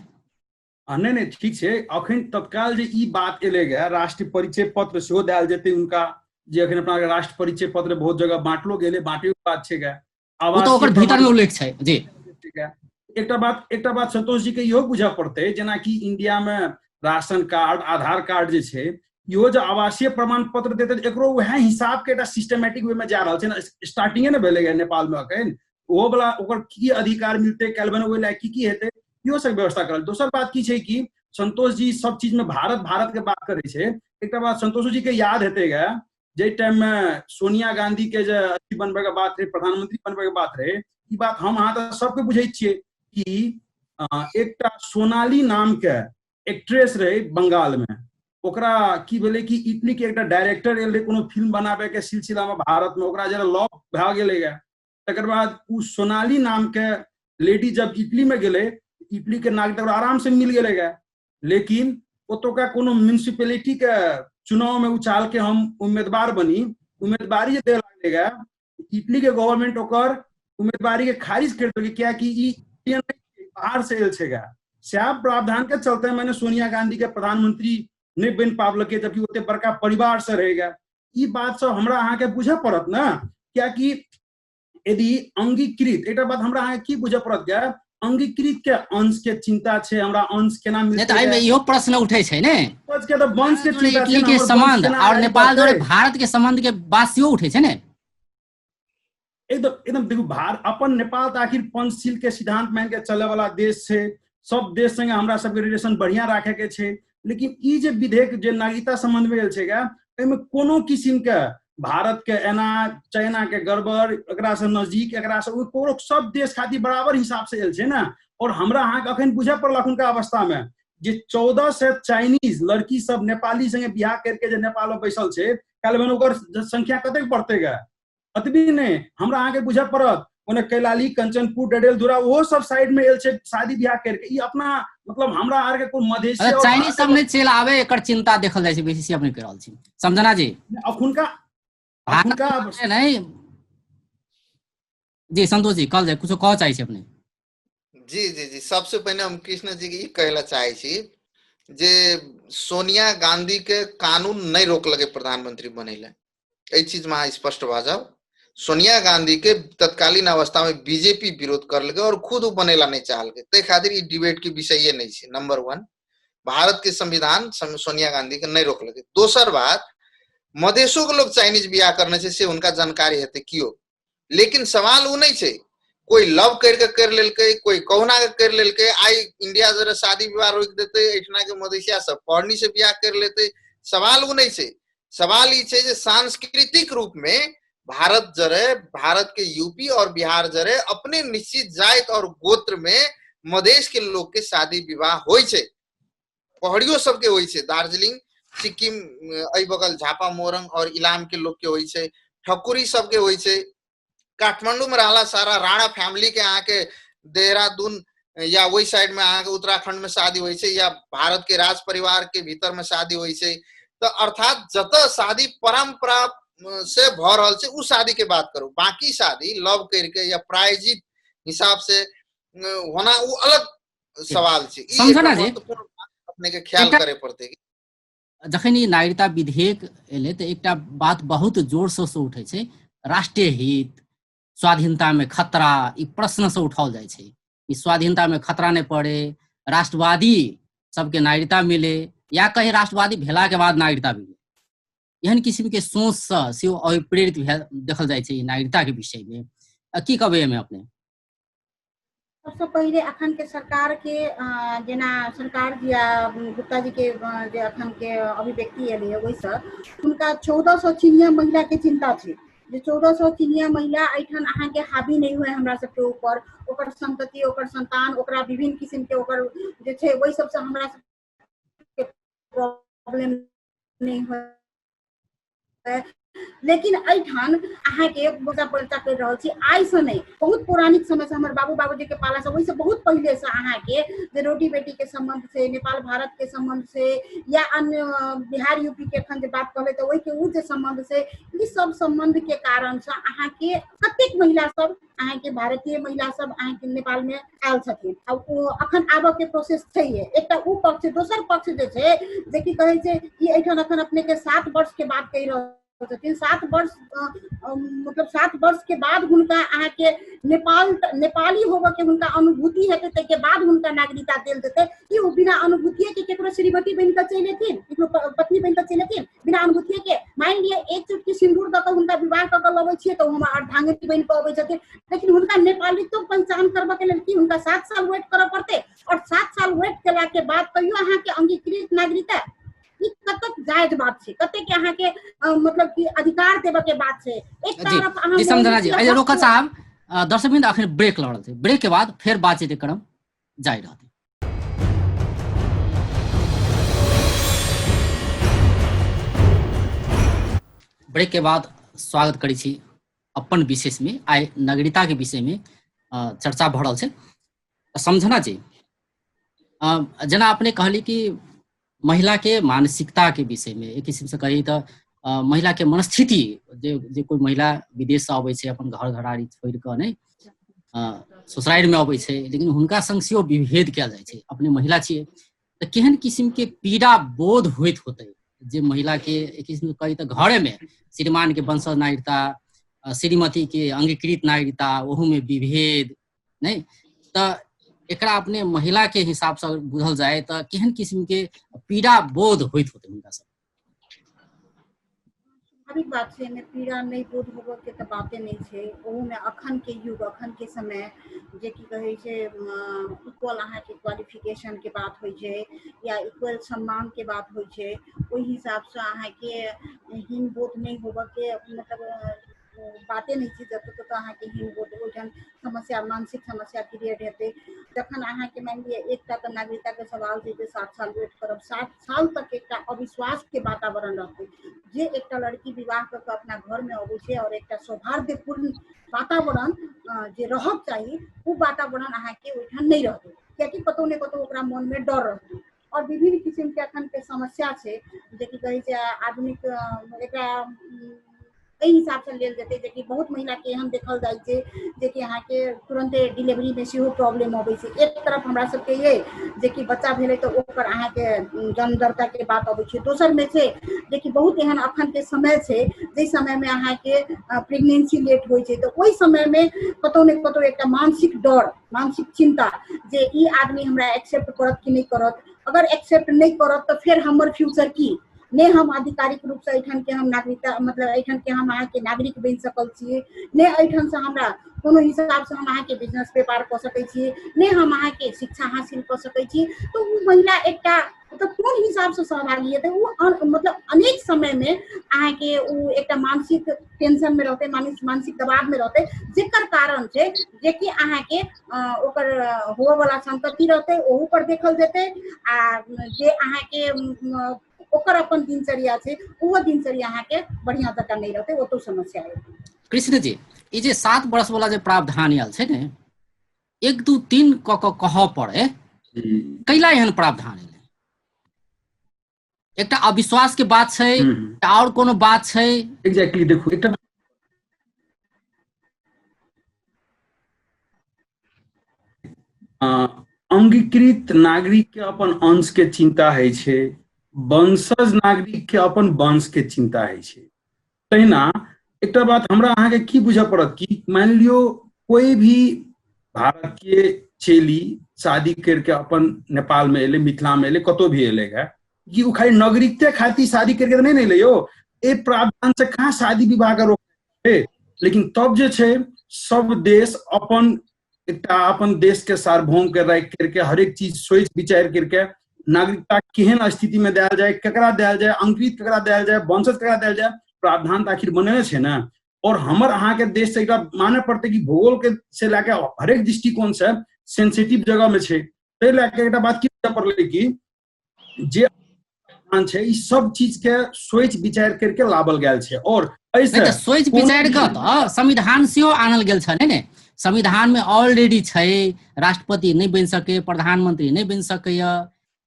S4: नहि नहि ठीक छै, अखन तत्काल जे ई बात एलै गे राष्ट्रीय परिचय पत्र सेहो देल जेतै उनका, जे अखन अपना राष्ट्र परिचय पत्र बहुत जगह बांटलो गेलै, बांटे के बात छै गे,
S1: ओ तऽ ओकर भीतर में उल्लेख छै जी।
S4: एकटा बात संतोष जी के इहो बुझऽ पड़तै, जेनाकि इंडिया में राशन कार्ड, आधार कार्ड जे छै, इहो जे आवासीय प्रमाण पत्र देतै एकरो वएह हिसाब के एकटा सिस्टमेटिक वे में जा रहल छै ने, स्टार्टिंगे ने भेलै नेपाल में अखन, ओहो वाला ओकर की अधिकार मिलतै काल्हि बने ओहि लए की की हेतै इहो सब व्यवस्था करल। दोसर बात की छै कि संतोष जी सब चीज में भारत भारत के बात करै छै, एकटा बात संतोष जी के याद हेतै गे, जाहि टाइम में सोनिया गांधी के जे अथी बनबै के बात रहे, प्रधानमंत्री बनबै के बात रहे, ई बात हम अहाँ तऽ सबके बुझै छियै कि एकटा सोनाली नाम के एक्ट्रेस रहे बंगाल में, ओकरा की भेलै कि इटली के एकटा डायरेक्टर एल रहे कोनो फिल्म बनाबे के सिलसिला में भारत में, ओकरा जरा लव भए गेलै गे, तकर बाद उ सोनाली नाम के लेडी जब इटली में गेलै, इटली के नागरिक आराम से मिल गेलै गे, लेकिन ओतुका कोनो म्यूनिसिपैलिटी के चुनाव में उछाल के हम उम्मीदवार बनी, उम्मीदवारी जे दे लागलै गे, इटली के गवर्नमेंट ओकर उम्मीदवारी के खारिज कर देलकै, कियाकि ई बाहर से आयल छै गे। सएह प्रावधान के चलते मैंने सोनिया गांधी के प्रधानमंत्री नहीं बन पाबलकै, जबकि ओते बड़का परिवार से रह गए। ई बात सब हमरा अहाँके बुझऽ पड़त ने, कियाकि यदि अंगीकृत, एकटा बात हमरा अहाँके की बुझऽ पड़त गे, अंगीकृत के अंश के चिंता छै, हमरा अंश केना मिलतै?
S1: नहि तऽ एहिमे इहो प्रश्न उठै छै ने,
S4: वंश के तऽ वंश के चिंता
S1: छै, के संबंध और नेपाल जोड़े भारत के संबंध के बात सेहो उठै छै ने।
S4: एकदम एकदम देखू, भारत अपन नेपाल तऽ आखिर पंचशील के सिद्धांत मान के चले वाला देश छै, सब देश संगे हमरा सबके रिलेशन बढ़िया राखे के छै, लेकिन ई जे विधेयक जे नागरिकता संबंध में छै गे, एहिमे कोनो किसिम के भारत के एना चाइना के गड़बड़, एकरा से नजदीक, एकरा से कोनो सब देश खातिर बराबर हिसाब से आयल छै ने। और हमरा अहाँके अखन बुझे पड़ल अखुनका अवस्था में जे 14 से चाइनीज लड़की सब नेपाली संगे बियाह करके जे नेपाल में बैसल छै, काल्हि भने ओकर संख्या कतेक बढ़तै गे। अतबी नहि हमरा अहाँके बुझे पड़त, ओने कैलाली, कंचनपुर, डडेलधुरा ओहो सब साइड में आयल छै शादी बियाह करके। ई अपना मतलब हमरा आर के कोन मधेसी
S1: और चाइनीज सब नहि चलि आवे, एकर चिंता देखल जाइ छै बेसी, से अपने कहि रहल छी समझना जी।
S4: अखुनका अखुनका
S1: नहीं जी संतोष जी कहल जाय, कुछो कहऽ चाहै छी अपने?
S2: जी जी जी, सबसे पहिने हम कृष्ण जी के ई कहै लए चाहै छी जे सोनिया गांधी के कानून नहि रोकलकै प्रधानमंत्री बनै लए। एहि चीज में अहाँ स्पष्ट भऽ जाउ। सोनिया गांधी के तत्कालीन अवस्था में बीजेपी विरोध करलकै और खुद ओ बनेला नहि चाहलकै, ताहि खातिर ई डिबेट के विषये नहि छै। नंबर 1, भारत के संविधान सोनिया गांधी के नहि रोकलकै। दोसर बात, मधेशो के लोग चाइनीज बियाह करने छै से हुनका जानकारी हेतै कियो, लेकिन सवाल ओ नहि छै। कोई लव करके कर लेलकै, कोई कहुना के कर लेलकै। आइ इंडिया जरा शादी विवाह रोकि देतै, एहिठिना के मधेशिया सब पढ़नी से बियाह कर लेतै, सवाल ओ नहि छै। सवाल ई छै जे सांस्कृतिक रूप में भारत जरे, भारत के यूपी और बिहार जरे अपने निश्चित जाति और गोत्र में मधेश के लोग के शादी विवाह होइ छै, पहाड़ियो सबके होइ छै, दार्जिलिंग सिक्किम एहि बगल झापा मोरंग और इलाम के लोग के होइ छै, ठकुरी सबके होइ छै। काठमांडू में रहला सारा राणा फैमिली के अहाँ के देहरादून या ओहि साइड में अहाँ के उत्तराखंड में शादी होइ छै, या भारत के राज परिवार के भीतर में शादी होइ छै। तो अर्थात जतऽ शादी परंपरा से भऽ रहल छै उ शादी के बात करू, बाकी शादी लव करके या प्रायोजित हिसाब से होना उ अलग सवाल छै। ई
S1: समझना जी,
S2: अपने के ख्याल करे पड़तै।
S1: जखन ई नागरिकता विधेयक एलै तऽ एकटा बात बहुत जोर शोर से उठै छै, राष्ट्रीय हित, स्वाधीनता में खतरा, ई प्रश्न से उठाओल जाइ छै। ई स्वाधीनता में खतरा नहि पड़े, राष्ट्रवादी सबके नागरिकता मिले, या कहीं राष्ट्रवादी भेला के बाद नागरिकता मिले, एहन किसिम के सोच से सेहो अभिप्रेरित देखल जाइ छै ई नागरिकता के विषय में। की कहबै एहिमे अपने?
S3: सबसँ पहिले अखन के सरकार के जेना सरकार जी आ गुप्ता जी के जे अखन के अभिव्यक्ति एलै है, ओहिसँ हुनका 1400 चिनिया महिला के चिंता छै जे 1400 चिनिया महिला एहिठाम अहाँके हावी नहि हुए हमरा सबके ऊपर, ओकर संतति, ओकर संतान, ओकरा विभिन्न किसिम के ओकर जे छै ओहि सबसँ हमरा सबके प्रॉब्लम नहि हुए। लेकिन एहिठाम अहाँके मुद्दा चर्चा करि रहल छी आइसँ नहि, बहुत पौराणिक समयसँ हमर बाबू बाबूजी के पालासँ, ओहिसँ बहुत पहिलेसँ अहाँके जे रोटी बेटी के सम्बन्ध छै, नेपाल भारत के सम्बन्ध छै, या अन्य बिहार यूपी के एखन जे बात कहलै तऽ ओहिके ओ जे सम्बन्ध छै, ई सब सम्बन्ध के कारणसँ अहाँके कतेक महिला सब अहाँके भारतीय महिला सब अहाँके नेपाल में आयल छथिन। आ ओ अखन आबऽ के प्रोसेस छै। एकटा ओ पक्ष, दोसर पक्ष जे छै जे की कहै छै ई एहिठाम अखन अपने के 7 वर्ष के बात कहि रहल छथिन। 7 वर्ष मतलब 7 वर्ष के बाद हुनका अहाँके नेपाली होबऽ के हुनका अनुभूति हेतै, ताहिके बाद हुनका नागरिकता देल जेतै। कि ओ बिना अनुभूतिये के केकरो श्रीमती बनि कऽ चलि एथिन, केकरो पत्नी बनि कऽ चलि एथिन बिना अनुभूतिये के? मानि लिअ एक चुटकी सिन्दूर दऽ कऽ हुनका विवाह कऽ कऽ लबै छियै तऽ ओ हमर अर्धांगिनी बनि कऽ अबै छथिन, लेकिन हुनका नेपालित्व पहचान करबऽ के लेल की हुनका 7 साल वेट करऽ पड़तै? और 7 साल वेट केला के बाद तैयो अहाँके अंगीकृत नागरिकता, ई कतेक जायज बात छै, कतेक अहाँके मतलब कि अधिकार देबऽ के बात छै। एक तरफ अहाँ
S1: जी समझना जी, अरे रोकत साहब, दर्शक बिंद अखन ब्रेक लऽ रहल छै, ब्रेक के बाद फेर बातचीत क्रम जारी रहतै। ब्रेक के बाद स्वागत करै छी अपन विशेष में। आइ नागरिकता के विषय में चर्चा भऽ रहल छै। समझना जी, जेना अपने कहली कि महिला के मानसिकता के विषय में एक किसिम से कही तऽ महिला के मनस्थिति, जे कोई महिला विदेश से अबै छै अपन घर घराड़ी छोड़ि कऽ नहि ससुरारि में अबै छै, लेकिन हुनका संग सेहो विभेद कयल जाइ छै, अपने महिला छियै तऽ केहन किसिम के पीड़ा बोध होइत होतै जे महिला के एक किसिम से कही तऽ घरे में श्रीमान के वंशज नागरिकता, श्रीमती के अंगीकृत नागरिकता, ओहू में विभेद नहि, तऽ एकरा अपने महिला के हिसाब से बुझल जाय तऽ केहन किसिम के पीड़ा बोध होइत होतै हुनका सब?
S3: स्वाभाविक बात छै, एहिमे पीड़ा नहि बोध होबऽ के तऽ बाते नहि छै। ओहूमे अखन के युग, अखन के समय जे की कहै छै इक्वल अहाँके क्वालिफिकेशन के बात होइ छै या इक्वल सम्मान के बात होइ छै, ओहि हिसाबसँ अहाँके हीन बोध नहि होबऽ के मतलब बाते नहि छै। जतऽ ततऽ अहाँके हीन बोध ओहिठाम समस्या, मानसिक समस्या क्रिएट हेतै। जखन अहाँके मानि लिअ एकटा तऽ नागरिकताके सवाल छै जे 7 साल वेट करब, 7 साल तक एकटा अविश्वासके वातावरण रहतै। जे एकटा लड़की विवाह कऽ कऽ अपना घरमे अबै छै और एकटा सौहार्दपूर्ण वातावरण जे रहक चाही, ओ वातावरण अहाँके ओहिठाम नहि रहतै, कियाकि कतौ ने कतौ ओकरा मनमे डर रहतै। और विभिन्न किसिमके अखनके समस्या छै जे की कहै छै आधुनिक एकरा एहि हिसाबसँ लेल जेतै जेकि बहुत महिलाके एहन देखल जाइ छै जेकि अहाँके तुरन्ते डिलीवरीमे सेहो प्रॉब्लम अबै छै। एक तरफ हमरा सबके ये जेकि बच्चा भेलै तऽ ओकर अहाँके जन्म दर्ताके बात अबै छै, दोसरमे छै जेकि बहुत एहन अखनके समय छै जाहि समयमे अहाँके प्रेगनेंसी लेट होइ छै, तऽ ओहि समयमे कतहु ने कतहु एकटा मानसिक डर, मानसिक चिन्ता जे ई आदमी हमरा एक्सेप्ट करत कि नहि करत, अगर एक्सेप्ट नहि करत तऽ फेर हमर फ्यूचर की, नहि हम आधिकारिक रूपसँ एहिठाम के हम नागरिकता मतलब एहिठाम के हम अहाँके नागरिक बनि सकल छी, नहि एहिठामसँ हमरा कोनो हिसाबसँ हम अहाँके बिजनेस व्यापार कऽ सकै छी, नहि हम अहाँके शिक्षा हासिल कऽ सकै छी, तऽ ओ महिला एकटा मतलब कोन हिसाबसँ सहभागी हेतै? ओ मतलब अनेक समयमे अहाँके ओ एकटा मानसिक टेंशनमे रहतै, मानसिक दबावमे रहतै, जेकर कारण छै जेकि अहाँके ओकर होवऽवला संतति रहतै ओहू पर देखल जेतै, आ जे अहाँके ओकर अपन दिनचर्या छै ओहो दिनचर्या अहाँके बढ़िआँ जकाँ नहि रहतै, ओतौ समस्या हेतै।
S1: कृष्ण जी, ई जे 7 वर्ष वाला जे प्रावधान आयल छै ने, 1 2 3 कऽ कऽ कहऽ पड़े, कैला एहन प्रावधान एलै? एकटा अविश्वास के बात छै, आओर कोनो बात छै?
S4: एग्जैक्टली, देखू एकटा अंगीकृत नागरिक के अपन अंश के चिंता होइ छै, वंशज नागरिक के अपन वंश के चिंता होइ छै। तहिना एकटा बात हमरा अहाँके की बुझऽ पड़त कि मानि लियौ कोई भी भारत के चेली शादी करके अपन नेपाल में एले, मिथिला में एले, कतौ भी एले है, कि उ खाली नागरिकते खातिर शादी करके नहीं एले यौ, ए प्रावधान से कहाँ शादी विवाह के रोक है। लेकिन तब जे छै सब देश अपन एकटा अपन देश के सार्वभौम के राखि करके हरेक चीज सोचि विचारि करके नागरिकता केहन स्थिति में देल जाए, केकरा देल जाए, अंकित केकरा देल जाए, वंशज केकरा देल जाए, प्रावधान तऽ आखिर बनेने छै ने। और हमर अहाँके देश से एकटा माने पड़तै कि भूगोल के से लए के हरेक दृष्टिकोण से सेंसिटिव जगह में छै, ताहि लए के एकटा बात की पड़लै कि जे छै ई सब चीज के सोचि विचारि करके लाबल गेल छै। और
S1: एहिसँ सोचि विचारि कऽ तऽ संविधान सेहो आनल गेल छलै ने, संविधान में ऑलरेडी छै राष्ट्रपति नहि बनि सके, प्रधानमंत्री नहि बनि सकैया,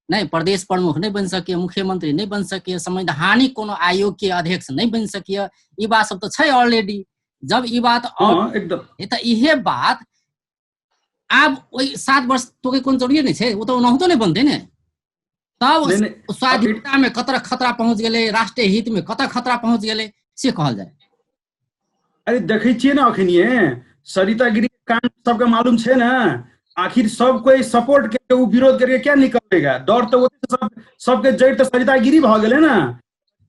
S1: नहि प्रदेश प्रमुख नहि बनि सकैया, मुख्यमंत्री नहि बनि सकैया, संवैधानिक कोनो आयोग के अध्यक्ष नहि बनि सकैया, ई बात सब तऽ छै ऑलरेडी। जब ई बात
S4: एकदम
S1: तऽ इहे बात आब ओहि 7 वर्ष तो कोनो जरूरी नहि छै, ओ तऽ ओनाहुतो नहि बनतै ने, तब स्वाधीनता में कतऽ खतरा पहुंच गेलै, राष्ट्रीय हित में कतऽ खतरा पहुंच गेलै से कहल जाय।
S4: अरे देखै छियै ने अखनिये सरिता गिरी कांड सबके मालूम छै ने, आखिर सब कोई सपोर्ट के उ विरोध करके क्या निकलेगा, डर तऽ ओते सब सबके जड़ तऽ सरिता गिरी भऽ गेलै ने।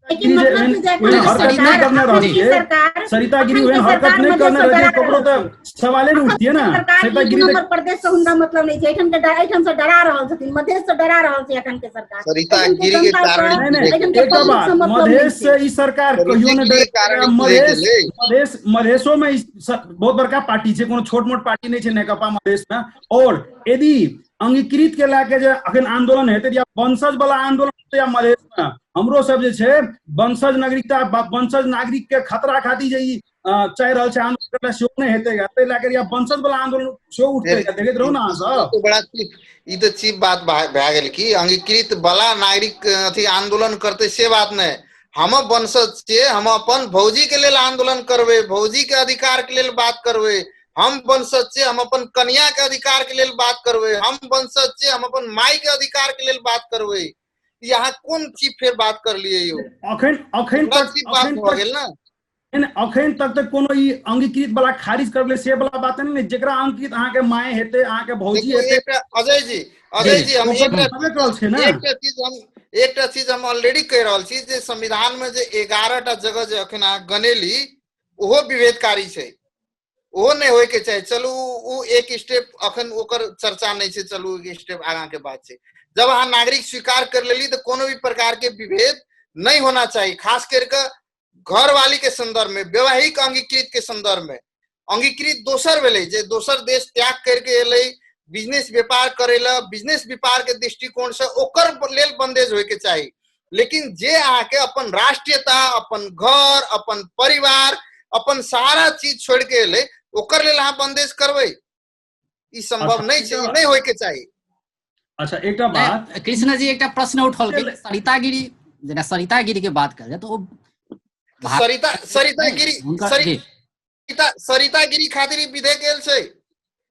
S3: लेकिन मतलब छै जे एखन
S4: हरकत नहि करने रहल छियै, सरिता गिरी ओहन हरकत नहि करने रहल ककरो तऽ सवाले नहि उठतियै ने।
S3: सरिता गिरी नंबर प्रदेश से हुनका मतलब नहि छै, एखन के एखन से डरा रहल छथिन, मधेश से डरा रहल छै एखन के सरकार।
S2: सरिता गिरी के कारण
S4: एकटा बात, मधेश से ई सरकार कहियो नहि डरे, मधेश मधेश मधेशो में बहुत बड़का पार्टी छै, कोनो छोट मोट पार्टी नहि छै नेकपा मधेश में। और यदि अंगीकृत के लए के जे अखन आंदोलन हेतै या वंशज वाला आंदोलन हेतै या मधेश में हमरो सब जे छै वंशज नागरिकता वंशज नागरिक के खतरा खातिर जे ई चाहि रहल छै आंदोलन करला सेहो नहि हेतै, ताहि लए के या वंशज वाला आंदोलन सेहो उठतै, देखैत रहू ने अहाँ सब।
S2: बड़ा चीफ, ई तऽ चीफ बात भए गेल कि अंगीकृत वाला नागरिक अथी आंदोलन करतै से बात नहि, हम वंशज छियै, हम अपन भौजी के लेल आंदोलन करबै, भौजी के अधिकार के लेल बात करबै, हम वंशज छियै, हम अपन कन्या के अधिकार के लेल बात करबै, हम वंशज छियै, हम अपन माय के अधिकार के लेल बात करबै। यहाँ कोन चीज फेर बात कर लिए यौ?
S4: अखन अखन तक
S2: बात भऽ गेल ने।
S4: अखन तक तऽ कोनो ई अंगीकृत वाला खारिज करले से वाला बात नहि ने, जेकरा अंगीकृत अहाँके माय हेतै, अहाँके भौजी हेतै।
S2: अजय जी, अजय जी, हम एकटा चीज हम ऑलरेडी कहि रहल छी जे संविधान में जे 11 टा जगह जे अखन अहाँ गनेली ओहो विभेदकारी छै, ओहो नहि होय के चाही। चलू ओ एक स्टेप अखन ओकर चर्चा नहि छै, चलू एक स्टेप आगाँ के बात छै। जब अहाँ नागरिक स्वीकार कर लेली तऽ कोनो भी प्रकार के विभेद नहीं होना चाहिए, खास करके घरवाली के संदर्भ में, वैवाहिक अंगीकृत के संदर्भ में। अंगीकृत दोसर भेलै जे दोसर देश त्याग करके एलै बिजनेस व्यापार करे ला, बिजनेस व्यापार के दृष्टिकोण से ओकर लेल बंदेज होय के चाही। लेकिन जे अहाँके अपन राष्ट्रीयता, अपन घर, अपन परिवार, अपन सारा चीज छोड़ के एलै ओकर लेल अहाँ बंदेज करबै, ई संभव नहीं छै, नहीं होय के चाही।
S4: अच्छा एकटा बात
S1: कृष्ण जी, एकटा प्रश्न उठल कि सरिता गिरी, जेना सरिता गिरी के बात कयल जाय तऽ ओ
S2: सरिता सरिता गिरी सरिता सरिता गिरी खातिर विधेयक आयल छै,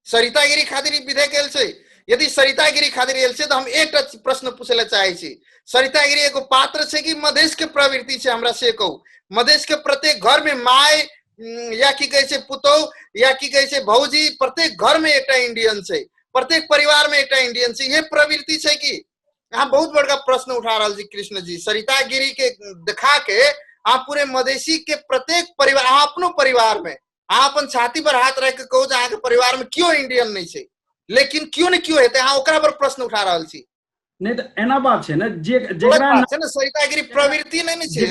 S2: सरिता गिरी खातिर विधेयक आयल छै। यदि सरिता गिरी खातिर आयल छै तऽ हम एकटा प्रश्न पूछै लए चाहै छी, सरिता गिरी एगो पात्र छै कि मधेश के प्रवृत्ति छै? हमरा से कहू, मधेश के प्रत्येक घर में my या की कहै छै पुतोह या की कहै छै भौजी, प्रत्येक घर में एकटा इंडियन छै, प्रत्येक परिवार में एकटा इंडियन छै, ये प्रवृत्ति छै कि? अहाँ बहुत बड़का प्रश्न उठा रहल छी कृष्ण जी। सरिता गिरी के देखा के अहाँ पूरे मधेशी के प्रत्येक परिवार, अहाँ अपनो परिवार में अहाँ अपन छाती पर हाथ राखि के कहू जे अहाँके परिवार में केओ इंडियन नहि छै, लेकिन केओ ने केओ हेतै, अहाँ ओकरा पर प्रश्न उठा रहल छी।
S4: नहि तऽ एना बात छै ने, जे जेकरा
S2: बात छै ने सरिता गिरी प्रवृत्ति नहि ने छै,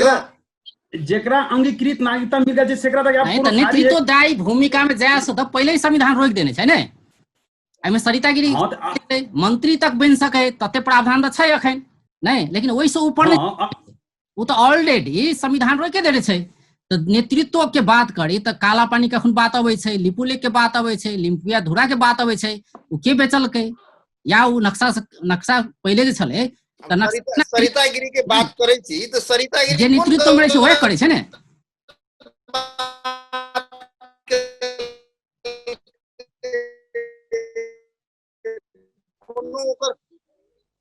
S4: जेकरा अंगीकृत नागरिकता मिल गेल छै सेकरा तक
S1: नहीं तऽ नेतृत्वदायी भूमिका में जाय से तऽ पहिले ही संविधान रोकि देने छै ने। एहिमे सरिता गिरी मंत्री तक बनि सके तते प्रावधान तऽ छै अखन नहि, लेकिन ओहिसँ ऊपर नहि, ओ तऽ ऑलरेडी संविधान रोके देने छै। तऽ नेतृत्व के बात करी तऽ काला पानी के अखन बात अबै छै, लिपुलेख के बात अबै छै, लिम्पिया धुरा के बात अबै छै, ओ के बेचलकै या ओ नक्शा नक्शा पहिले जे छलै
S2: तऽ सरिता गिरी के बात करै छी तऽ सरिता गिरी
S1: जे नेतृत्व में रहै छै वएह करै छै ने।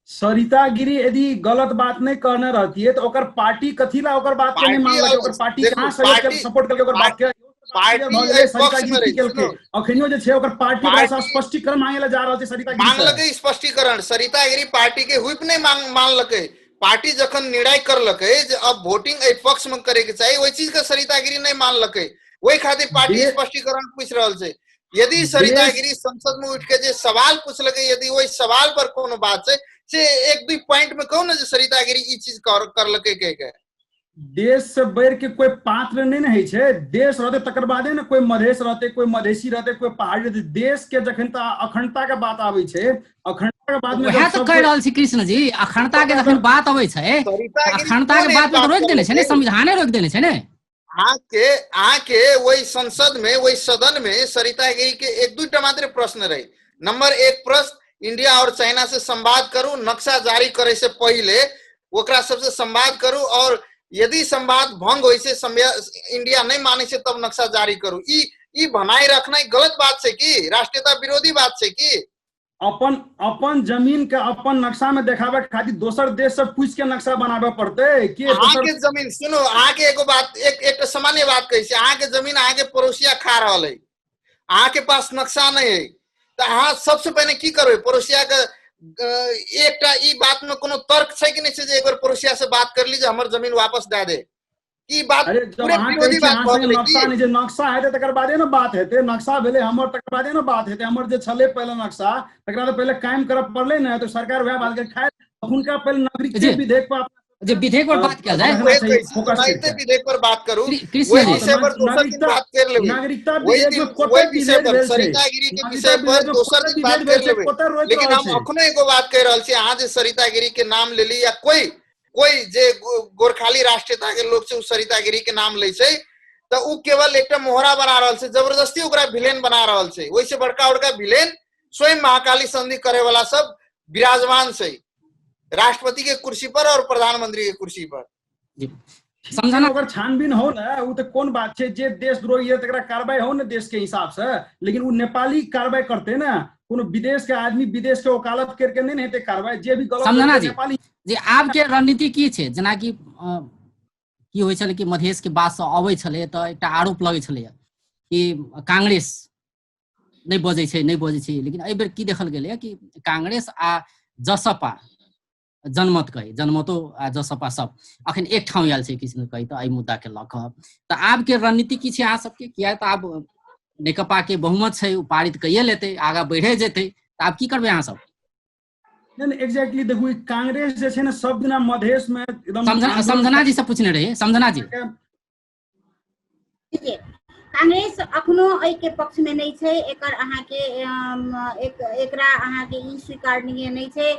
S4: सरिता गिरी यदि गलत बात नहीं कहने रहती है तो ओकर पार्टी कथी ला ओकर बात के नहीं मानलक, ओकर पार्टी कहाँ सहयोग के सपोर्ट करके ओकर बात के पार्टी सरिता गिरी केलकै, अखनियो जे छै ओकर पार्टी ओकरा से स्पष्टीकरण मांगे ला जा रहल छै। सरिता गिरी
S2: मांगलकै स्पष्टीकरण, सरिता गिरी पार्टी के हुइप नहीं मानलकै। पार्टी जखन निर्णय करलकै जे अब वोटिंग एहि पक्ष में करे के चाही, ओहि चीज के सरिता गिरी नहीं मानलकै, ओहि खातिर पार्टी स्पष्टीकरण पूछि रहल छै। यदि सरिता गिरी संसद में उठ के जे सवाल पूछलकै, यदि ओहि सवाल पर कोनो बात छै से एक दुई पॉइंट में कहू ने जे सरिता गिरी ई चीज करलकै कह के।
S4: देश से बढ़ के कोई पात्र नहीं ने होइ छै, देश रहते तकर बादे ने कोई मधेश रहते, कोई मधेशी रहते, कोई पहाड़ी रहते। देश के जखन अखंडता के बात आबै छै, अखंडता के बात में
S1: वएह तऽ कहि रहल छी कृष्ण जी, अखंडता के जखन बात अबै छै, अखंडता के बात में तऽ रोकि देने छै ने, संविधाने रोकि देने छै ने।
S2: अहाँके ओहि संसद में, ओहि सदन में सरिता गिरी के एक दूटा मात्र प्रश्न रहे। नंबर एक प्रश्न, इंडिया और चाइना से संवाद करू, नक्शा जारी करे से पहले ओकरा सबसे संवाद करू, और यदि संवाद भंग होइ छै, इंडिया नहीं माने छै तब नक्शा जारी करू। ई बनाए रखनाइ गलत बात छै कि राष्ट्रीयता विरोधी बात छै कि?
S4: अपन अपन जमीन के अपन नक्शा में देखावे खातिर दोसर देश से पूछ के नक्शा बनावे पड़ते कि
S2: अहाँके जमीन। सुनू, अहाँके एगो बात, एक सामान्य बात कहै छी, अहाँके जमीन अहाँके पड़ोसिया खा रहल है, अहाँके पास नक्शा नहीं है, तऽ अहाँ सबसे पहिने की करबै? पड़ोसिया के एकटा ई बात में कोनो तर्क छै कि नहीं छै जे एक बेर पड़ोसिया से बात कर ली जे हमर जमीन वापस दए दे? ई बात
S4: अरे जब अहाँ कहै छी अहाँ संगे नक्शा नहि छै, नक्शा हेतै तकर बादे ने बात हेतै, नक्शा भेलै हमर तकर बादे ने बात हेतै। हमर जे छलै पहिले नक्शा तकरा तऽ पहिले कायम करऽ पड़लै ने, तऽ सरकार वएह बात के खैर हुनका पहिले नागरिकता विधेयक पर
S1: जे विधेयक पर बात कयल जाय,
S2: विधेयक पर बात करू, ओहि विषय पर दोसर दिन बात कर लेबै।
S4: नागरिकता विधेयक में कते
S2: विषय पर सरिता गिरी के विषय पर दोसर दिन बात कर लेबै। लेकिन हम अखनो एगो बात कहि रहल छी, अहाँ जे सरिता गिरी के नाम लेली या कोई कोई जे गोरखाली राष्ट्रीयता के लोग छै उ सरिता गिरी के नाम लै छै, तऽ उ केवल एकटा मोहरा बना रहल छै, जबरदस्ती ओकरा विलेन बना रहल छै। ओहिसे बड़का बड़का विलेन स्वयं महाकाली संधि करे वाला सब विराजमान छै राष्ट्रपति के कुर्सी पर और प्रधानमंत्री के कुर्सी पर।
S4: समझना ओकर छानबीन हो ने, उ तऽ कोन बात छै जे देशद्रोही है तकरा कार्रवाई हो ने देश के हिसाब से, लेकिन उ नेपाली कार्रवाई करते ने, कोनो विदेश के आदमी विदेश के वकालत करके नहीं हेतै कार्रवाई, जे भी गलत
S1: समझना जी नेपाली जे आब के रणनीति की छै, जेनाकि की होइ छलै कि मधेश के बात से अबै छलै तऽ एकटा आरोप लगै छलै कि कांग्रेस नहि बजै छै, नहि बजै छै, लेकिन एहि बेर की देखल गेलैए कि कांग्रेस आ जसपा जनमत कही, जनमतो आ जसपा सब अखन एक ठाउँ आयल छै किछु कही तऽ एहि मुद्दा के लऽ कऽ। तऽ आब के रणनीति की छै अहाँ सबके? किया तऽ आब नेकपा के बहुमत छै, ओ पारित कैये लेतै, आगाँ बढ़े जेतै, तऽ आब की करबै अहाँ सब?
S4: नहीं एग्जैक्टली देखू कांग्रेस जे छै ने सब दिना मधेश में एकदम
S1: समझना जी से पूछने रहिए, समझना जी।
S3: कांग्रेस अखनो एहि के पक्ष में नहीं छै, एकर अहाँके एकरा अहाँके ई स्वीकारनीय नहीं छै।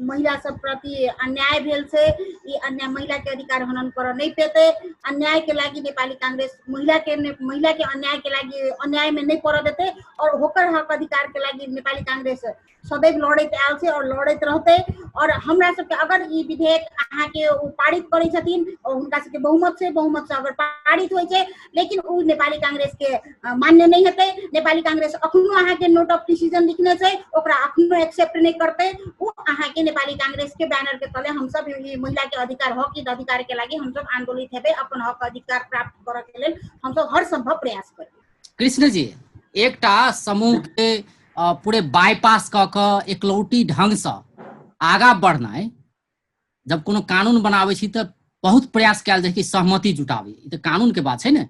S3: महिला सब प्रति अन्याय भेल छै, ई अन्याय महिला के अधिकार हनन करऽ नहीं पेतै। अन्याय के लागि नेपाली कांग्रेस महिला के अन्याय के लागि अन्याय में नहीं पड़ऽ देतै और होकर हक अधिकार के लागि नेपाली कांग्रेस सदैव लड़ैत आयल छै और लड़ैत रहतै। और हमरा सबके अगर ई विधेयक अहाँके ओ पारित करै छथिन, हुनका सबके बहुमत छै, बहुमत से अगर पारित होइ छै, लेकिन ओ नेपाली कांग्रेस के मान्य नहि हेतै। नेपाली कांग्रेस अखनो अहाँके नोट ऑफ डिसीजन लिखने छै, ओकरा अखनो एक्सेप्ट नहि करतै। ओ अहाँके नेपाली कांग्रेस के बैनर के तले हमसब महिला के अधिकार, हक अधिकार के लागि हमसब आंदोलित हेबै। अपन हक अधिकार प्राप्त करऽ के लेल हमसब हर संभव प्रयास करबै।
S1: कृष्ण जी, एकटा समूह के पूरे बाईपास कऽ कऽ एकलौटी ढंग से आगा बढ़नाइ, जब कोनो कानून बनाबै छी तऽ बहुत प्रयास कयल जाइ कि सहमति जुटाबी। ई तऽ कानून के बात छै ने,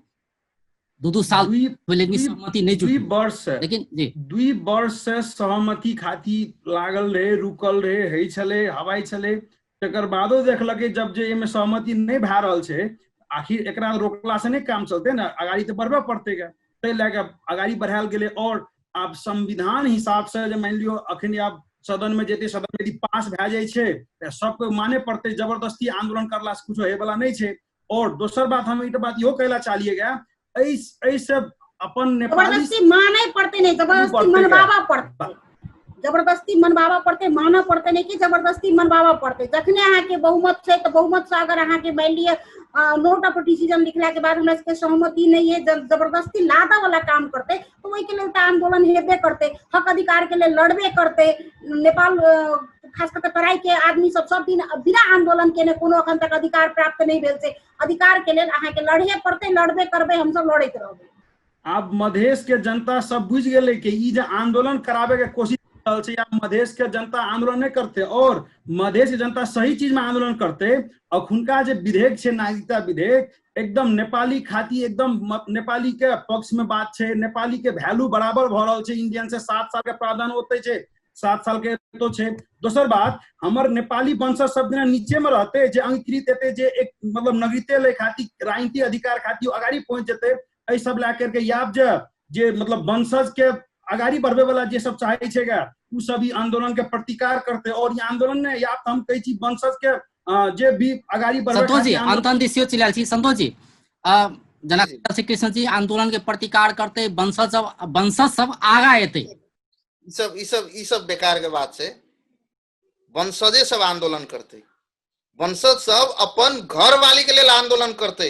S1: 2-2 साल लेकिन सहमति नहि जुटी
S4: वर्ष से,
S1: लेकिन जी
S4: 2 वर्ष से सहमति खातिर लागल रहे, रुकल रहे, होइ छलै, हवाई छलै। तकर बादो देखलकै जब जे एहिमे सहमति नहि भए रहल छै, आखिर एकरा रोकला से नहि काम चलतै ने, अगाड़ी तऽ बढ़बे पड़तै गे, ताहि लए कऽ अगाड़ी बढ़ायल गेलै। और आब संविधान हिसाब से जे मानि लियौ अखन आब सदन में जेतै, सदन में यदि पास भए जाइ छै तऽ सबके माने पड़तै, जबरदस्ती आंदोलन करला से कुछो होय वाला नहि छै। और दोसर बात, हम एकटा बात इहो कहला चाहलियै गे, एहि से अपन नेपाली
S3: जबरदस्ती मानै पड़तै नहि, जबरदस्ती मनवाबा पड़तै, जबरदस्ती मनवाबा पड़तै, मानऽ पड़तै नहि कि जबरदस्ती मनवाबा पड़तै। जखने अहाँके बहुमत छै तऽ बहुमत से अगर अहाँके मानि लिअ नोट ऑफ डिसीजन लिखला के बाद हमरा सबके सहमति नहि है, जबरदस्ती लादऽ वाला काम करतै तऽ ओहिके लेल तऽ आंदोलन हेबे करतै, हक अधिकार के लेल लड़बे करतै। नेपाल खास कऽ तराई के आदमी सब सब दिन बिना आंदोलन केने कोनो अखन तक अधिकार प्राप्त नहि भेल छै। अधिकार के लेल अहाँके लड़हे पड़तै, लड़बे करबै, हमसब लड़ैत रहबै।
S4: आब मधेश के जनता सब बुझि गेलै कि ई जे आंदोलन कराबे के कोशिश रहल छै, आब मधेश के जनता आंदोलन नहि करते और मधेश के जनता सही चीज में आंदोलन करते। अखुनका जे विधेयक छै, नागरिकता विधेयक, एकदम नेपाली खातिर, एकदम नेपाली के पक्ष में बात छै, नेपाली के वैल्यू बराबर भऽ रहल छै इंडियन से, 7 साल के प्रावधान ओते छै, 7 साल के तो छै। दोसर बात, हमर नेपाली वंशज सब दिना नीचे में रहते, जे अंगीकृत हेतै, जे एक मतलब नागरिकते लै खातिर, राजनीतिक अधिकार खातिर अगाड़ी पहुंच जेतै, एहि सब लए करके याब जे जे मतलब वंशज के अगाड़ी बढ़बे वाला जे सब चाहे छै गे, उ सब ई आंदोलन के प्रतिकार करते। और ई आंदोलन ने या हम कहै छी वंशज के जे भी अगाड़ी बढ़बे
S1: संतोष जी, अंत दिसियो चलि आयल छी। संतोष जी, जेना श्री कृष्ण जी आंदोलन के प्रतिकार करते, वंशज सब आगा एतै।
S2: ई सब बेकार के बात छै। वंशजे सब आंदोलन करते, वंशज सब अपन घर वाली के लेल आंदोलन करते,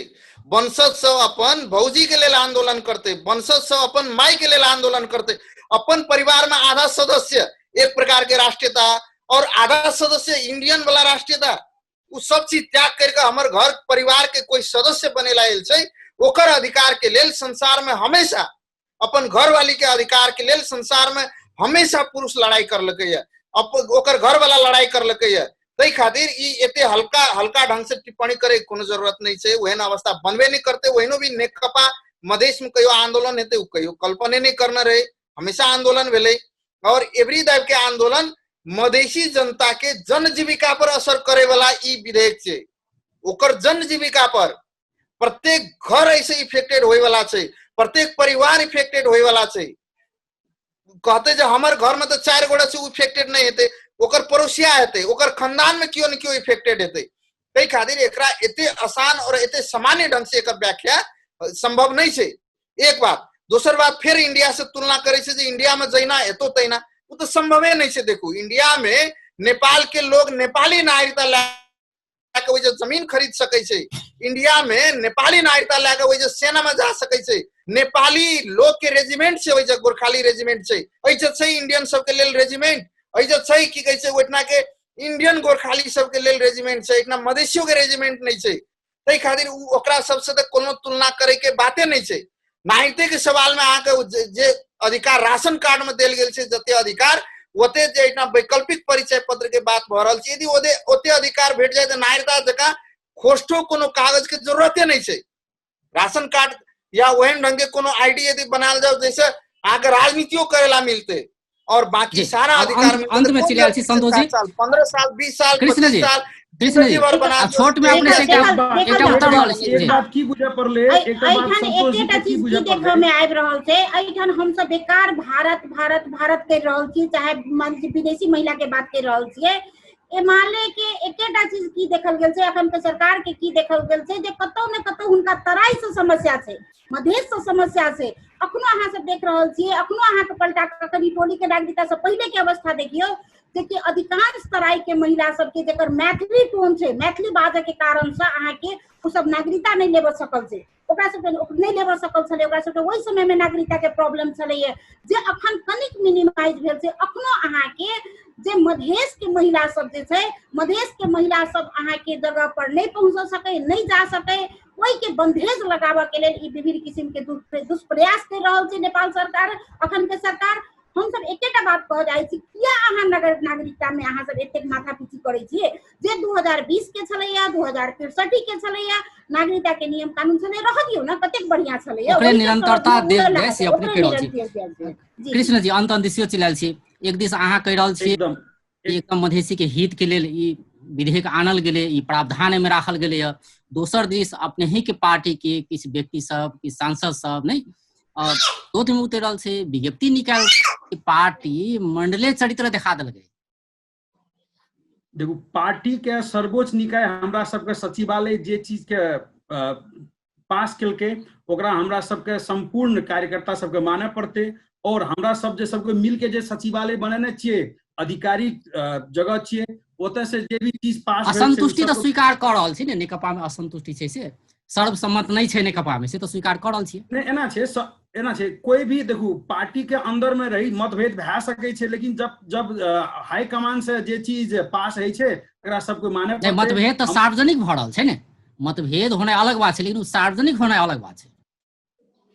S2: वंशज सब अपन भौजी के लेल आंदोलन करते, वंशज सब अपन माई के लेल आंदोलन करते। अपन परिवार में आधा सदस्य एक प्रकार के राष्ट्रीयता और आधा सदस्य इंडियन वाला राष्ट्रीयता, उ सब चीज त्याग करके हमर घर परिवार के कोई सदस्य बनेला आयल छै, ओकर अधिकार के लेल संसार में हमेशा, अपन घरवाली के अधिकार के लेल संसार में हमेशा पुरुष लड़ाई करलकै ये, ओकर घर वाला लड़ाई करलकै ये। ताहि खातिर ई एते हल्का हल्का ढंग से टिप्पणी करे कोनो जरूरत नहीं छै। ओहन अवस्था बनबे नहीं करते। ओहनो भी नेकपा मधेश में कहियो आंदोलन हेतै, उ कहियो कल्पने नहीं करने रहे। हमेशा आंदोलन भेलै और एवरी दाब के आंदोलन मधेसी जनता के जन जीविका पर असर करे वाला ई विधेयक छै। ओकर जन जीविका पर प्रत्येक घर ऐसे इफेक्टेड होय वाला छै, प्रत्येक परिवार इफेक्टेड होय वाला छै। कहते जे हमर घर में तो 4 गोटा छै, इफेक्टेड नहीं हेतै, ओकर पड़ोसिया हेतै, ओकर खानदान में केओ न केओ इफेक्टेड हेतै। ताहि खातिर एकरा एते आसान और एते सामान्य ढंग से एकर व्याख्या संभव नहीं छै। एक बात। दोसर बात, फिर इंडिया से तुलना करे छै जे इंडिया में जहिना हेतो तहिना, ओ तऽ संभवे नहीं छै। देखू, इंडिया में नेपाल के लोग नेपाली नागरिकता लए के ओहि जे जमीन खरीद सकै छै, इंडिया में नेपाली नागरिकता लए के ओहि जे सेना में जा सकै छै, नेपाली लोग के रेजिमेंट छै, ओहि जे गोरखाली रेजिमेंट छै, एहि जे छै इंडियन सबके लेल रेजिमेंट, एहि जे छै की कहै छै ओहिठिना के इंडियन गोरखाली सबके लेल रेजिमेंट छै, एहिठिना मधेसियो के रेजिमेंट नहि छै। ताहि खातिर उ ओकरा सबसे तऽ कोनो तुलना करे के बाते नहि छै। नागरिकते के सवाल में अहाँके जे अधिकार राशन कार्ड में देल गेल छै, जते अधिकार ओते जे एहिठाम वैकल्पिक परिचय पत्र के बात भऽ रहल छै, यदि ओते ओते अधिकार भेट जाय तऽ नागरिकता जकाँ खोस्टो कोनो कागज के जरूरते नहि छै। राशन कार्ड या ओहन ढंग के कोनो आईडी यदि बनायल जाओ जैसे अहाँके राजनीतियो करेला मिलते और बाकी सारा अधिकार
S1: मिलते। अंत में चलि आयल छी संतोष जी।
S2: साल, 15 साल, 20 साल,
S1: कृष्ण
S2: 25
S1: जी,
S2: साल,
S1: कृष्ण जी,
S2: जिंदगी भर बना
S1: आब छोट में अपने से एकटा उत्तर रहल छी।
S4: एक बात की बुझे पड़ले, एकटा बात
S3: एहिठाम
S4: संतोष जी
S3: एकेटा
S4: के की
S3: चीज
S4: बुझे
S3: की देखऽ
S4: पड़ले?
S3: में आबि रहल छै, एहिठाम हमसब बेकार भारत भारत भारत करि रहल छी, चाहे मान लीजिए विदेशी महिला के बात करि रहल छियै। एमाले के एकेटा चीज की देखल गेल छै, अखन के सरकार के की देखल गेल छै जे कतौ ने कतौ हुनका तराई से समस्या छै, मधेश से समस्या छै। अखनो अहाँ सब देख रहल छियै, अखनो अहाँके पलटा कऽ कनि टोली के नागरिकता से पहिले के अवस्था देखियौ। जेकि अधिकांश तराई के महिला सबके जकर मैथिली टोन छै, मैथिली बाजऽ के कारण से अहाँके ओ सब नागरिकता नहि लेबऽ सकल छै, ओकरा सबके नहि लेबऽ सकल छलै। ओकरा सबके ओहि समय में नागरिकता के प्रॉब्लम छलैया जे अखन कनिक मिनिमाइज भेल छै। अखनो अहाँके जे मधेश के महिला सब जे छै, मधेश के महिला सब अहाँके जगह पर नहि पहुँच सकै, नहि जा सकै, ओहि के बंधेज लगाबऽ के लेल ई विभिन्न किसिम के दुष्प्रयास कर रहल छै नेपाल सरकार, अखन के सरकार। हम सब एकेटा बात कह जाइ छी, किया अहाँ नागरिकता में अहाँ सब एतेक माथा पीची करै छियै? जे 2020 के छलैया, 2063 के छलैया, नागरिकता के नियम कानून छलै, रह दियौ ना, कतेक बढ़िया छलैया।
S1: ओकरे निरंतरता देल जाय से अपने कहि रहल छी। कृष्ण जी अंत अंत दिसियो चिल्लायल छी, एक दिस अहाँ कहि रहल छी एकदम मधेसी के हित के लेल ई विधेयक आनल गेलै, ई प्रावधान में राखल गेलै, दोसर दिस अपने ही के पार्टी के किछु व्यक्ति सब, किछु सांसद सब नहीं विरोध में उतर रहल छै, विज्ञप्ति निकाल पार्टी मंडले चरित्र देखा देलकै।
S4: देखू, पार्टी के सर्वोच्च निकाय हमरा सबके सचिवालय जे चीज के पास केलकै ओकरा हमरा सबके संपूर्ण कार्यकर्ता सबके माने पड़तै। और हमरा सब जे सबके मिल के जे सचिवालय बनेने छियै, आधिकारिक जगह छियै, ओतऽ से जे भी चीज पास
S1: असंतुष्टि तऽ स्वीकार कऽ रहल छी ने, नेकपा में असंतुष्टि छै से सर्वसम्मत नहि छै नेकपा में, से तऽ स्वीकार कऽ रहल छियै।
S4: नहि, एना छै, एना छै, कोई भी देखू पार्टी के अंदर में रही मतभेद भए सकै छै, लेकिन जब जब हाई कमान से जे चीज पास होइ छै तकरा सबके माने
S1: पड़तै। मतभेद तऽ सार्वजनिक भऽ रहल छै ने, मतभेद होनाइ अलग बात छै, लेकिन सार्वजनिक होनाइ अलग बात छै।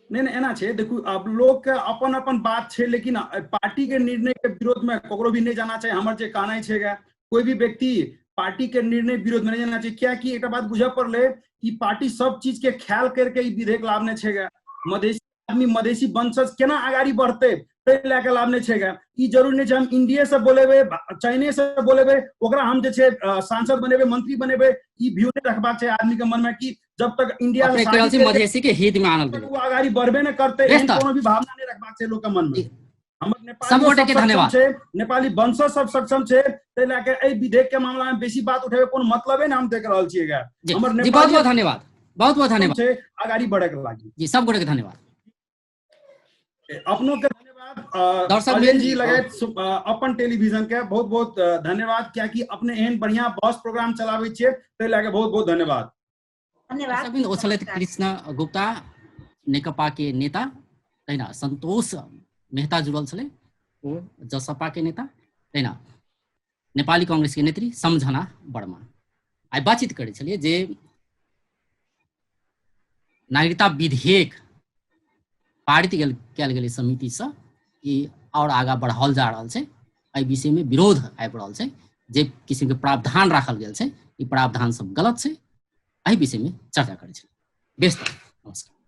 S4: नहीं नहीं, एना छै, देखू अब लोग के अपन अपन बात छै, लेकिन पार्टी के निर्णय के विरोध में ककरो भी नहीं जाना चाहिए। हमर जे कहना छै, कोई भी व्यक्ति पार्टी के निर्णय विरोध में नहीं जाना चाहिए। क्या कि एक बात बुझे पड़ले कि पार्टी सब चीज के ख्याल करके ई विधेयक लाभने छै। मधेसी आदमी, मधेसी वंशज केना अगाड़ी बढ़ते ताहि लए के लाभने छै। ई जरूरी नहीं छै हम इंडिया से बोलेबे, चाइने से बोलेबे, ओकरा हम जे छै सांसद बनेबे, मंत्री बनेबे, ई व्यू नहीं रखबाक छै आदमी के मन में कि जब तक इंडिया
S1: में मधेसी के हित में आनल गेलै
S4: ओ अगाड़ी बढ़बे न करते, एहन कोनो भी भावना नहीं रखबाक छै लोक के मन में। हमर
S1: नेपाली सब के धन्यवाद
S4: छै, नेपाली वंशज सब सक्षम छै, ताहि लए के एहि विधेयक के मामला में बेसी बात उठेबे कोनो मतलबे ने हम देख रहल छियै।
S1: हमर नेपाली बहुत बहुत धन्यवाद, बहुत बहुत धन्यवाद
S4: छै अगाड़ी बढ़े के लागी
S1: जी, सब गोटे के धन्यवाद,
S4: अपनों के धन्यवाद। दर्शक जी लगाए अपन टेलीविजन के बहुत बहुत धन्यवाद, क्या कि अपने एहन बढ़िया बस प्रोग्राम चलाबै छियै, ताहि लए के बहुत बहुत धन्यवाद।
S3: धन्यवाद।
S1: ओ छलथि कृष्ण गुप्ता, नेकपा के नेता, तहिना संतोष मेहता जुड़ल छलै, ओ जसपा के नेता, तहिना नेपाली कांग्रेस के नेत्री समझना वर्मा। आइ बातचीत करै छलियै जे नागरिकता विधेयक पारित कयल गेलै समितिसँ, ई आओर आगाँ बढ़ाओल जा रहल छै, एहि विषयमे विरोध आबि रहल छै, जे किसिमके प्रावधान राखल गेल छै ई प्रावधान सब गलत छै, एहि विषयमे चर्चा करै छलियै। बेस, नमस्कार।